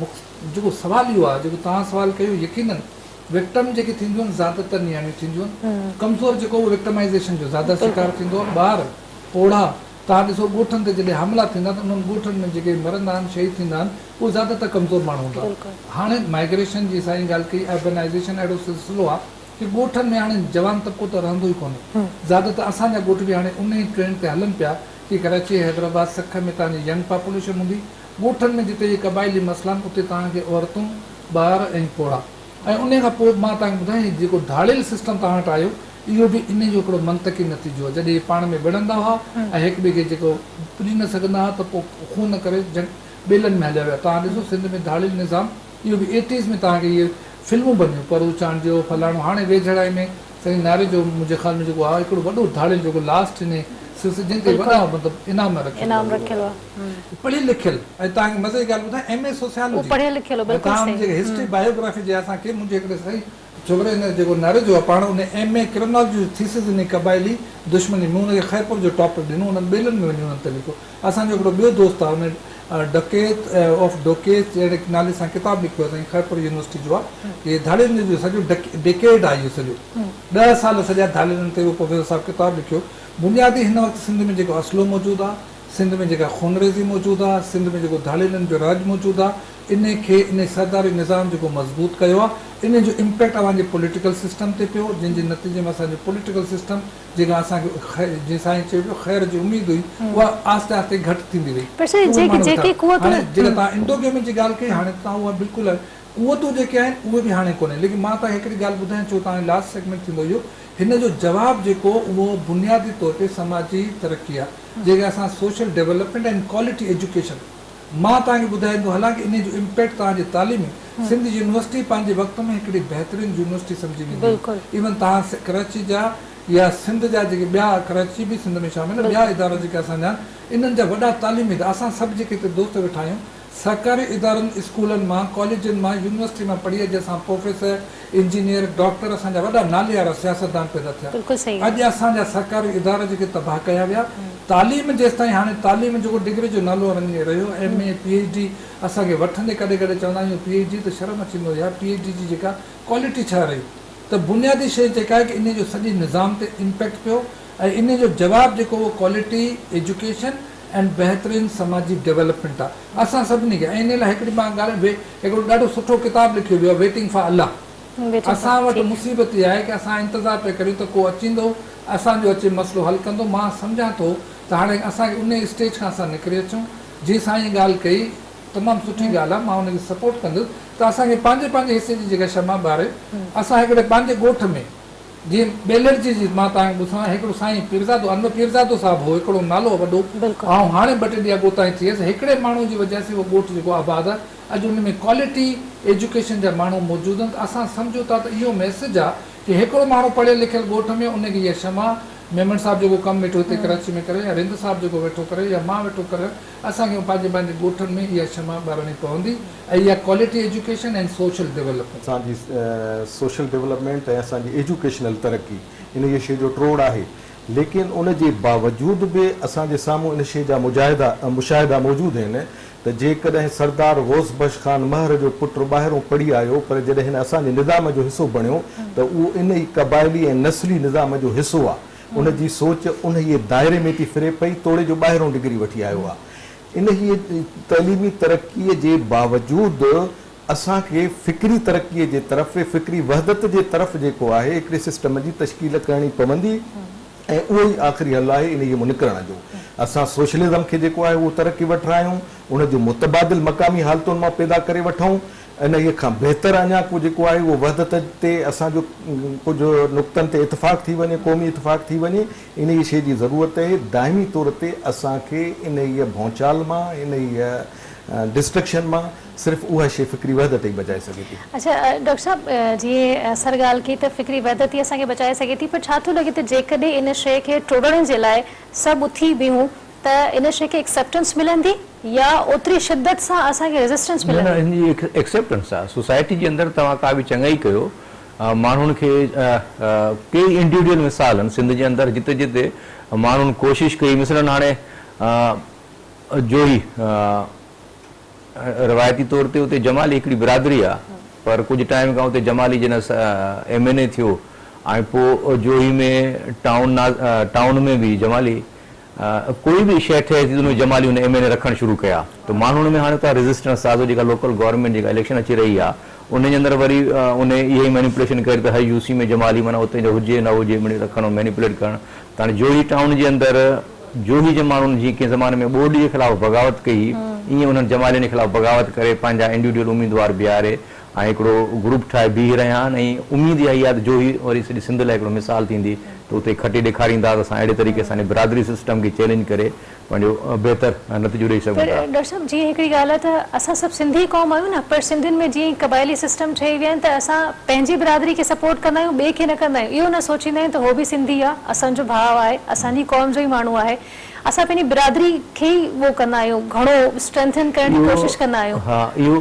وقت جيڪو سوال اهو آهي جيڪو توهان سوال ڪيو يقينن وڪٽم جيڪي ٿينديون آهن زياده تر نياڻيون ٿينديون آهن ڪمزور جيڪو اهو وڪٽمائيزيشن جو زياده شڪار ٿيندو آهي ٻار پوڙها توهان ڏسو ڳوٺن تي جڏهن حملا ٿيندا آهن ته انهن ڳوٺن ۾ جيڪي مرندا آهن شهيد ٿيندا آهن اهي زياده تر ڪمزور ماڻهو هوندا آهن هاڻي مائگريشن جي سائين ڳالهه ڪئي اربنائيزيشن اهڙو سلسلو آهي ڪي ڳوٺن ۾ هاڻي جوان طبقو ته رهندو ئي ڪونهي زياده تر اسان جا ڳوٺ به هاڻي انهي ٽرينڊ تي هلن پيا ڪي ڪراچي حيدرآباد سکر ۾ توهان جي ينگ پاپوليشن هوندي ڳوٺن ۾ جتي اهي قبائلي مسئلا آهن اتي توهان کي عورتون، ٻار ۽ پوڙها ۽ انهي کان پوء مان توهان کي ٻڌايان هي جيڪو ڌاڙيل سسٽم توهان وٽ آيو اهو به انهي جو هڪڙو منطقي نتيجو آهي جڏهن اهي پاڻ ۾ وڙهندا هئا ۽ هڪ ٻئي کي جيڪو پڄي نه سگهندا هئا ته پوء خون ڪري جنگ ٻيلن ۾ هليا ويا توهان ڏسو سنڌ ۾ ڌاڙيل نظام. اهو به ايٽيز ۾ توهان کي اهي فلمون بنيون پرو چانڊيو فلاڻو هاڻي ويجهڙائي ۾ سائين ناريجو منهنجي خيال ۾ جيڪو آهي هڪڙو وڏو ڌاڙيل جيڪو لاسٽ انهي سلسلي جنهن تي وڏا مطلب انعام رکيل هئا پڙهيل لکيل ۽ توهان کي مزي جي ڳالهه ٻڌايان ايم اي سوسيالوجي ۽ توهان ان جي هسٽري بايوگرافي جي اسان کي منهنجي هڪڙي سائين ڇوڪري هن جيڪو ناريجو آهي پاڻ ان ايم اي ڪرمنالوجي جو ٿيسز انهي قبائلي دشمني مون ان کي خيرپور جو ٽاپڪ ڏنو انهن ٻيلن ۾ وڃي انهن تي لکيو اسان جو هڪڙو ٻيو دوست آهي ان ڊڪيت آف ڊوڪيت جهڙي نالي سان ڪتاب لکيو آهي سائين خيرپور يونيورسٽي جو آهي هي ڌاڙيلن جو سڄو ڊيڪيڊ آهي اهو سڄو ڏهه سال سڄا ڌاڙيلن تي اهو پروفيسر صاحب ڪتاب لکيو بنيادي هن وقت سنڌ ۾ جيڪو اسلحو موجود آهي سنڌ ۾ جيڪا خونريزي موجود آهي سنڌ ۾ جيڪو ڌاڙيلن جو راڄ موجود آهي انهي کي انهي سرداري نظام جيڪو مضبوط ڪيو آهي انهي جو امپيڪٽ اوهان جي پوليٽيڪل سسٽم تي پيو جنهن جي نتيجي ۾ اسان جو پوليٽيڪل سسٽم جيڪا اسان کي جيئن سائين چيو پيو خير جي اميد هئي اها آهستي آهستي گهٽ ٿيندي وئي. پر سائين اهي جيڪي ماڻهو جيڪي ويٺا قوتون هاڻي جيڪا توهان انڊوگيمي جي ڳالهه ڪئي هاڻي توهان اها بلڪل قوتون جيڪي آهن اهي به هاڻي ڪونهي ليڪن مان توهان کي هڪڙي ڳالهه ٻڌايان ڇو توهان لاسٽ سيگمينٽ ٿيندو اهو هن جو جواب جيڪو اهو بنيادي طور تي سماجي ترقي آهي جيڪا اسان سوشل ڊولپمينٽ ۽ ڪوالٽي ايجوڪيشن مان توهان کي ٻڌائيندو هلان ڪه انهي جو امپيڪٽ توهان جي تعليمي سنڌ يونيورسٽي پنهنجي وقت ۾ هڪڙي بهترين يونيورسٽي سمجهي ويندي هئي ايون توهان ڪراچي جا يا سنڌ جا جيڪي ٻيا ڪراچي به سنڌ ۾ شامل آهي ٻيا ادارا جيڪي اسان جا آهن انهن جا وڏا تعليمي ادارا اسان سڀ جيڪي هتي دوست ويٺا آهيون سرڪاري ادارن اسڪولن مان ڪاليجن مان يونيورسٽي مان پڙهي اڄ اسان پروفيسر انجنيئر ڊاڪٽر اسان جا وڏا ناليوارا سياستدان پيدا ٿيا. اڄ اسان جا سرڪاري ادارا جيڪي تباهه ڪيا ويا تعليم جيستائين هاڻي تعليم جيڪو ڊگري جو نالو وڃي رهيو M A P H D اسان کي وٺندي ڪڏهن ڪڏهن چوندا آهيون پي ايڇ ڊي ته شرم اچي ويندو يار پي ايڇ ڊي جي جيڪا ڪوالٽي ڇا رهي ته بنيادي شيء جيڪا آهي ڪه انهي جو سڄي نظام تي امپيڪٽ پيو ۽ انهي جو جواب جيڪو اهو ڪوالٽي ايجوڪيشن ۽ بهترين سماجي ڊولپمينٽ آ اسان سڀني کي ۽ انهي لاء هڪڙي مان ڳالهه وي هڪڙو ڏاڍو سٺو ڪتاب لکيو ويو آ ويٽنگ فار الله اسان وٽ مصيبت اها آهي ڪه اسان انتظار پيا ڪريون ته ڪو اچيندو اسان جو اچي مسئلو حل ڪندو مان سمجهان ٿو ته هاڻي اسان کي انهي اسٽيج کان اسان نڪري اچون جي سائين ڳالهه ڪئي تمام سٺي ڳالهه آ مان ان کي سپورٽ ڪندس ته اسان کي پنهنجي پنهنجي حصي جي جيڪا شمع ٻاري اسان هڪڙي پنهنجي ڳوٺ ۾ جيئن ٻيلڙجي جي مان توهان کي ٻڌايان هڪڙو سائين پيرزادو انور پيرزادو صاحب هو هڪڙو نالو هو وڏو آئون هاڻي ٻه ٽي ڏينهن اڳ اتان ئي ٿي آيس هڪڙي ماڻهو جي وجهه سين اهو ڳوٺ جيڪو آباد آهي اڄ ان ۾ ڪوالٽي ايجوڪيشن جا ماڻهو موجود آهن ته اسان سمجهون ٿا ته اهو ميسيج آهي ڪي هڪڙو ماڻهو پڙهيل لکيل ڳوٺ ۾ ان کي اها شمع ميمڻ صاحب جيڪو ڪم ويٺو هتي ڪراچي ۾ ڪري يا رند صاحب جيڪو ويٺو ڪري يا مان ويٺو ڪريان اسان کي پنهنجي پنهنجي ڳوٺن ۾ اها شمع ٻارڻي پوندي ۽ اها ڪوالٽي ايجوڪيشن ۽ سوشل ڊولپمينٽ. اسان جي سوشل ڊولپمينٽ ۽ اسان جي ايجوڪيشنل ترقي انهيء شيء جو ٽوڙ آهي ليڪن ان جي باوجود به اسان جي سامهون ان شيء جا مجاهدا مشاهدا موجود آهن ته جيڪڏهن سردار غوث بخش خان مهر جو پٽ ٻاهرون پڙهي آيو پر جڏهن هن اسان جي نظام جو حصو بڻيو ته اهو ان ئي قبائلي ۽ نسلي نظام جو حصو آهي ان جي سوچ انهيء دائري ۾ ٿي ڦري پئي، توڙي جو ٻاهرون ڊگري وٺي آيو آ. انهيء تعليمي ترقيء جي باوجود اسان کي فڪري ترقيء جي طرف، فڪري وحدت جي طرف جيڪو آهي، هڪڙي سسٽم جي تشڪيل ڪرڻي پوندي ۽ اهو ئي آخري حل آهي انهيء مان نڪرڻ جو. اسان سوشلزم کي جيڪو آهي اهو ترقي وٺرايون، ان جو متبادل مقامي حالتن مان پيدا ڪري وٺون، انهيء کان بهتر اڃا ڪو جيڪو آهي اهو وحدت تي اسان جو ڪجهه نقطن تي اتفاق ٿي وڃي، قومي اتفاق ٿي وڃي، انهيء شيء جي ضرورت اهي. دائمي طور تي اسان کي انهيء ڀونچال مان، انهيء ڊسٽرڪشن مان صرف اها شيء فڪري وحدت ئي بچائي سگهي ٿي. اڇا ڊاڪٽر صاحب جيئن سر ڳالهه ڪئي ته فڪري وحدت ئي اسان کي بچائي سگهي ٿي پر ڇا ٿو لڳي ته جيڪڏهن ان شيء کي ٽوڙڻ جي لاء سڀ اٿي بيهون ته ان شيء کي ايڪسيپٽنس ملندي يا اوتري شدت سان اسان کي ريزسٽنس نه نه ملندي؟ ان جي ايڪسيپٽنس آ سوسائٽي جي اندر توهان ڪا به چڱائي ڪيو ماڻهن کي ڪيئي انڊيوڊيل مثال آهن سنڌ جي اندر جتي جتي ماڻهن ڪوشش ڪئي مثلاً هاڻي جوهي روايتي طور تي اتي جمالي هڪڙي برادري آ پر ڪجهه ٽائيم کان اتي جمالي جنھن ايم اين اي ٿيو ۽ پوء جوهي ۾ ٽائون ٽائون ۾ به جمالي ڪوئي به شيء ٺهي ٿي ته ان ۾ جمالي ان ايم اين اي رکڻ شروع ڪيا ته ماڻهن ۾ هاڻي اتان ريزسٽنس تازو جيڪا لوڪل گورنمينٽ جيڪا اليڪشن اچي رهي آ ان جي اندر وري ان اها ئي مينيپوليشن ڪئي ته هر يو سي ۾ جمالي معنيٰ اتي جو هجي نه هجي مڙئي رکڻ مينيپوليٽ ڪرڻ ته هاڻي جوهي ٽائون جي اندر جوهي جي ماڻهن جيئن ڪنهن زماني ۾ ٻوڏ جي خلاف بغاوت ڪئي هئي، ايئن انهن جمالين جي خلاف بغاوت ڪري پنهنجا انڊيوڊيول اميدوار بيهاري ۽ هڪڙو گروپ ٺاهي بيهي رهيا آهن ۽ اميد اها ئي آهي ته جوهي وري سڄي سنڌ لاء هڪڙو مثال ٿيندي ته اتي کٽي ڏيکاريندا ته اسان اهڙي طريقي سان برادري سسٽم کي چئلينج ڪري پنهنجو بهتر نتيجو ڏئي سگهون پر ٿا. ڊاڪٽر صاحب جيئن هڪڙي ڳالهه آهي ته اسان سڀ سنڌي قوم آهيون نه پر سنڌين ۾ جيئن قبائلي سسٽم ٺهي ويا آهن ته اسان پنهنجي برادري کي سپورٽ ڪندا آهيون ٻئي کي نه ڪندا آهيون اهو نه سوچيندا آهيون ته هو به سنڌي آهي اسان جو ڀاء آهي اسان جي قوم جو ئي ماڻهو آهي اسان پنهنجي برادري کي ئي اهو ڪندا آهيون گهڻو اسٽرينٿن ڪرڻ جي اهو ڪوشش ڪندا آهيون. ها اهو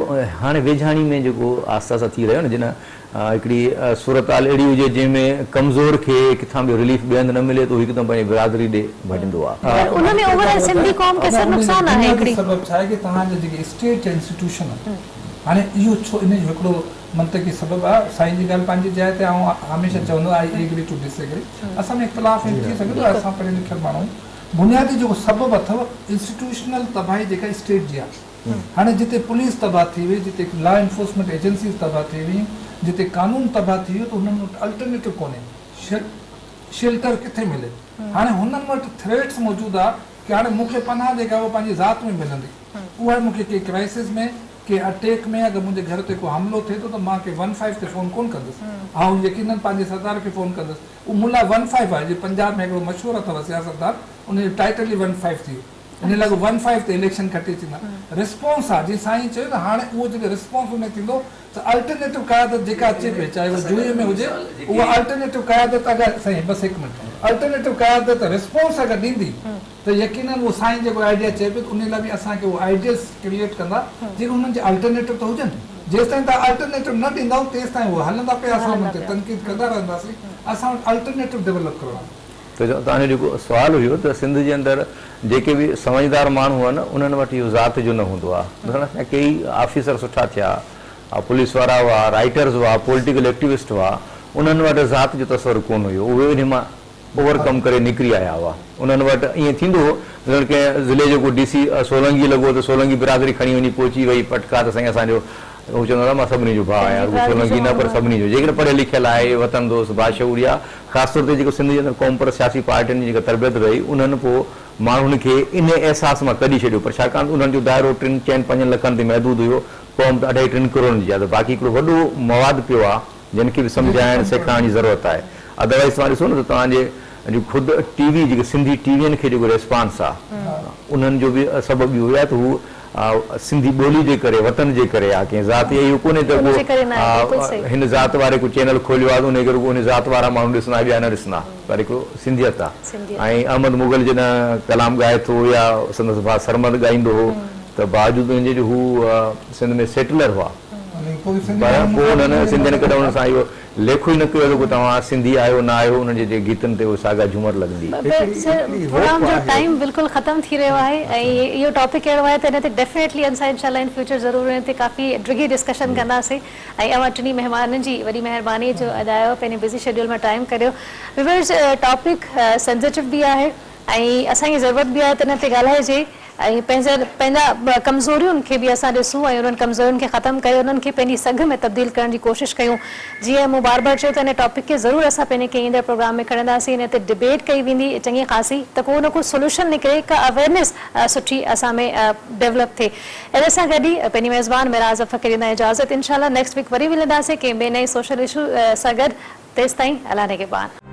هاڻي ويجهاڻي ۾ جيڪو آهستي آهستي ٿي رهيو نه جنھن هڪڙي صورتحال اهڙي هجي جنهن ۾ ڪمزور کي ڪٿان به رليف ٻئي هنڌ نه ملي ته هو هڪدم پنهنجي برادري ڏي ڀڄندو آهي. پر ان ۾ اوور آل سنڌي قوم کي سر نقصان آهي بنيادي هڪڙي. سبب ڇا آهي ڪي توهان جا جيڪي اسٽيٽ جا انسٽيٽيوشن آهن هاڻي اهو ڇو ان جو هڪڙو منطقي سبب آهي سائين جي ڳالهه پنهنجي جاء تي آئون هميشه چوندو آهيان I agree to dish agree اسان ۾ اختلاف ٿي سگهي ٿو اسان پڙهيل لکيل ماڻهو آهيون بنيادي جيڪو سبب اٿو انسٽيٽيوشنل تباهي جيڪا اسٽيٽ جي آهي هاڻي جتي پوليس تباهه ٿي وئي، جتي لا انفورسمينٽ ايجنسيز تباهه ٿي ويون، جتي قانون تباهه ٿي ويو ته هنن وٽ الٽرنيٽو ڪونهي، شيلٽر ڪٿي ملي؟ هاڻي هنن وٽ ٿريٽس موجود آ ڪي هاڻي مون کي پناهه جيڪا اها پنهنجي ذات ۾ ملندي، اها مون کي ڪي ڪرائسز ۾، ڪي اٽيڪ ۾ اگر منهنجي گهر تي ڪو حملو ٿئي ٿو ته مان ڪي ون فائيو تي فون ڪونه ڪندس، آئون يقينن پنهنجي سردار کي فون ڪندس، اهو مون لاء ون فائيو آهي، جيئن پنجاب ۾ هڪڙو مشهور اٿو سياستدان ان جو ٽائيٽل ئي ون فائيو ٿي ويو. ان لاء ون فائيو تي اليڪشن کٽي اچندا رسپانس آ جيئن سائين چيو ته هاڻي اهو جڏهن رسپانس ان ٿيندو ته الٽرنيٽو قيادت جيڪا اچي پئي چاهي اها جوئي ۾ هجي اها الٽرنيٽو قيادت اگر سائين بس هڪ منٽ الٽرنيٽو قيادت رسپانس اگر ڏيندي ته يقينن اهو سائين جيڪو آئيڊيا چئي پيو ته ان لاء به اسان کي اهو آئيڊيلس ڪريئيٽ ڪندا جيڪي انهن جي الٽرنيٽو ته هجن جيستائين توهان الٽرنيٽو نه ڏيندائو تيستائين اهي هلندا پيا اسان انهن تي تنقيد ڪندا رهنداسين اسان وٽ الٽرنيٽو ڊولپ ڪرڻو آهي. ته توهان جو جيڪو سوال هيو ته سنڌ جي اندر جيڪي به سمجهدار ماڻهو آهن انهن وٽ اهو ذات جو نه هوندو آهي مثلا اسان جا ڪيئي آفيسر سٺا ٿيا پوليس وارا هئا رائيٽرز هئا پوليٽيڪل ايڪٽيوسٽ هئا انهن وٽ ذات جو تصور ڪونه هيو اهي انهي مان اوور ڪم ڪري نڪري آيا هئا انهن وٽ ائين ٿيندو هو مثلا ڪنهن ضلعي جو ڪو ڊي سي سولنگي لڳو ته سولنگي برادري کڻي وڃي پهچي وئي پٽڪا ته سائين اسان جو هو چوندو هو ته مان سڀني جو ڀاء آهيان رڳو سولنگي نه پر سڀني جو جيڪڏهن پڙهيل لکيل آهي وطن دوست باشعور يا خاص طور تي جيڪو سنڌ جي اندر قومپرست سياسي پارٽين جي جيڪا تربيت رهي انهن پوء ماڻهن کي انهي احساس مان ڪڍي ڇڏيو پر ڇاڪاڻ ته انهن جو دائرو ٽن چئن پنجن لکن تي محدود هيو قوم ته اڍائي ٽن ڪروڙن جي آهي ته باقي هڪڙو وڏو مواد پيو آهي جنھن کي به سمجهائڻ سيکارڻ جي ضرورت آهي ادروائيز توهان ڏسو نه ته توهان جي جو خود ٽي وي جيڪي سنڌي ٽي وين کي جيڪو ريسپانس آهي انهن جو به سبب اهو ئي آهي ته هو سنڌي ٻولي جي ڪري وطن جي ڪري آهي ڪنهن ذات جي اهو ڪونهي ته ڪو هن ذات واري ڪو چينل کوليو آهي ته انهي کي رڳو ان ذات وارا ماڻهو ڏسندا ٻيا نه ڏسندا پر هڪڙو سنڌيت آهي ۽ احمد مغل جڏهن ڪلام ڳائي ٿو يا سندس ڀاء سرمد ڳائيندو هو ته باوجود ان جي جو هو سنڌ ۾ سيٽلر هئا پر پوء انهن سنڌين ڪڏهن انهن سان اهو ليکو ئي نه ڪيو ته ڪو توهان سنڌي آهيو نه آهيو انهن جي جي گيتن تي اهي ساڳا جهومر لڳندي. پر سر پروگرام جو ٽائيم بلڪل ختم ٿي رهيو آهي ۽ اهو ٽاپڪ اهڙو آهي ته ان تي ڊيفينيٽلي اسان انشاء الله ان فيوچر ضرور ان تي ڪافي ڊگهي ڊسڪشن ڪنداسين ۽ اوهان ٽنهي مهمانن جي وڏي مهرباني جو اڄ آيو پنهنجي بزي شيڊيول مان ٽائيم ڪڍيو ويورز ٽاپڪ سينسيٽو به آهي ۽ اسان کي ضرورت به آهي ته ان تي ڳالهائجي ۽ پنهنجا پنهنجا ڪمزورين کي به اسان ڏسون ۽ انهن ڪمزورين کي ختم ڪري انهن کي پنهنجي سگهه ۾ تبديل ڪرڻ جي ڪوشش ڪيون جيئن مون بار بار چيو ته ان ٽاپڪ کي ضرور اسان پنهنجي ڪنهن ايندڙ پروگرام ۾ کڻنداسين ان تي ڊبيٽ ڪئي ويندي چڱي خاصي ته ڪو نه ڪو سوليوشن نڪري ڪا اويئرنيس سٺي اسان ۾ ڊولپ ٿئي ان سان گڏ ئي پنهنجي ميزبان معراج ظفر کي ڏيندا اجازت انشاء الله نيڪسٽ ويڪ وري ملنداسين ڪنهن ٻئي نئين سوشل اشو سان گڏ تيستائين الله نگهبان.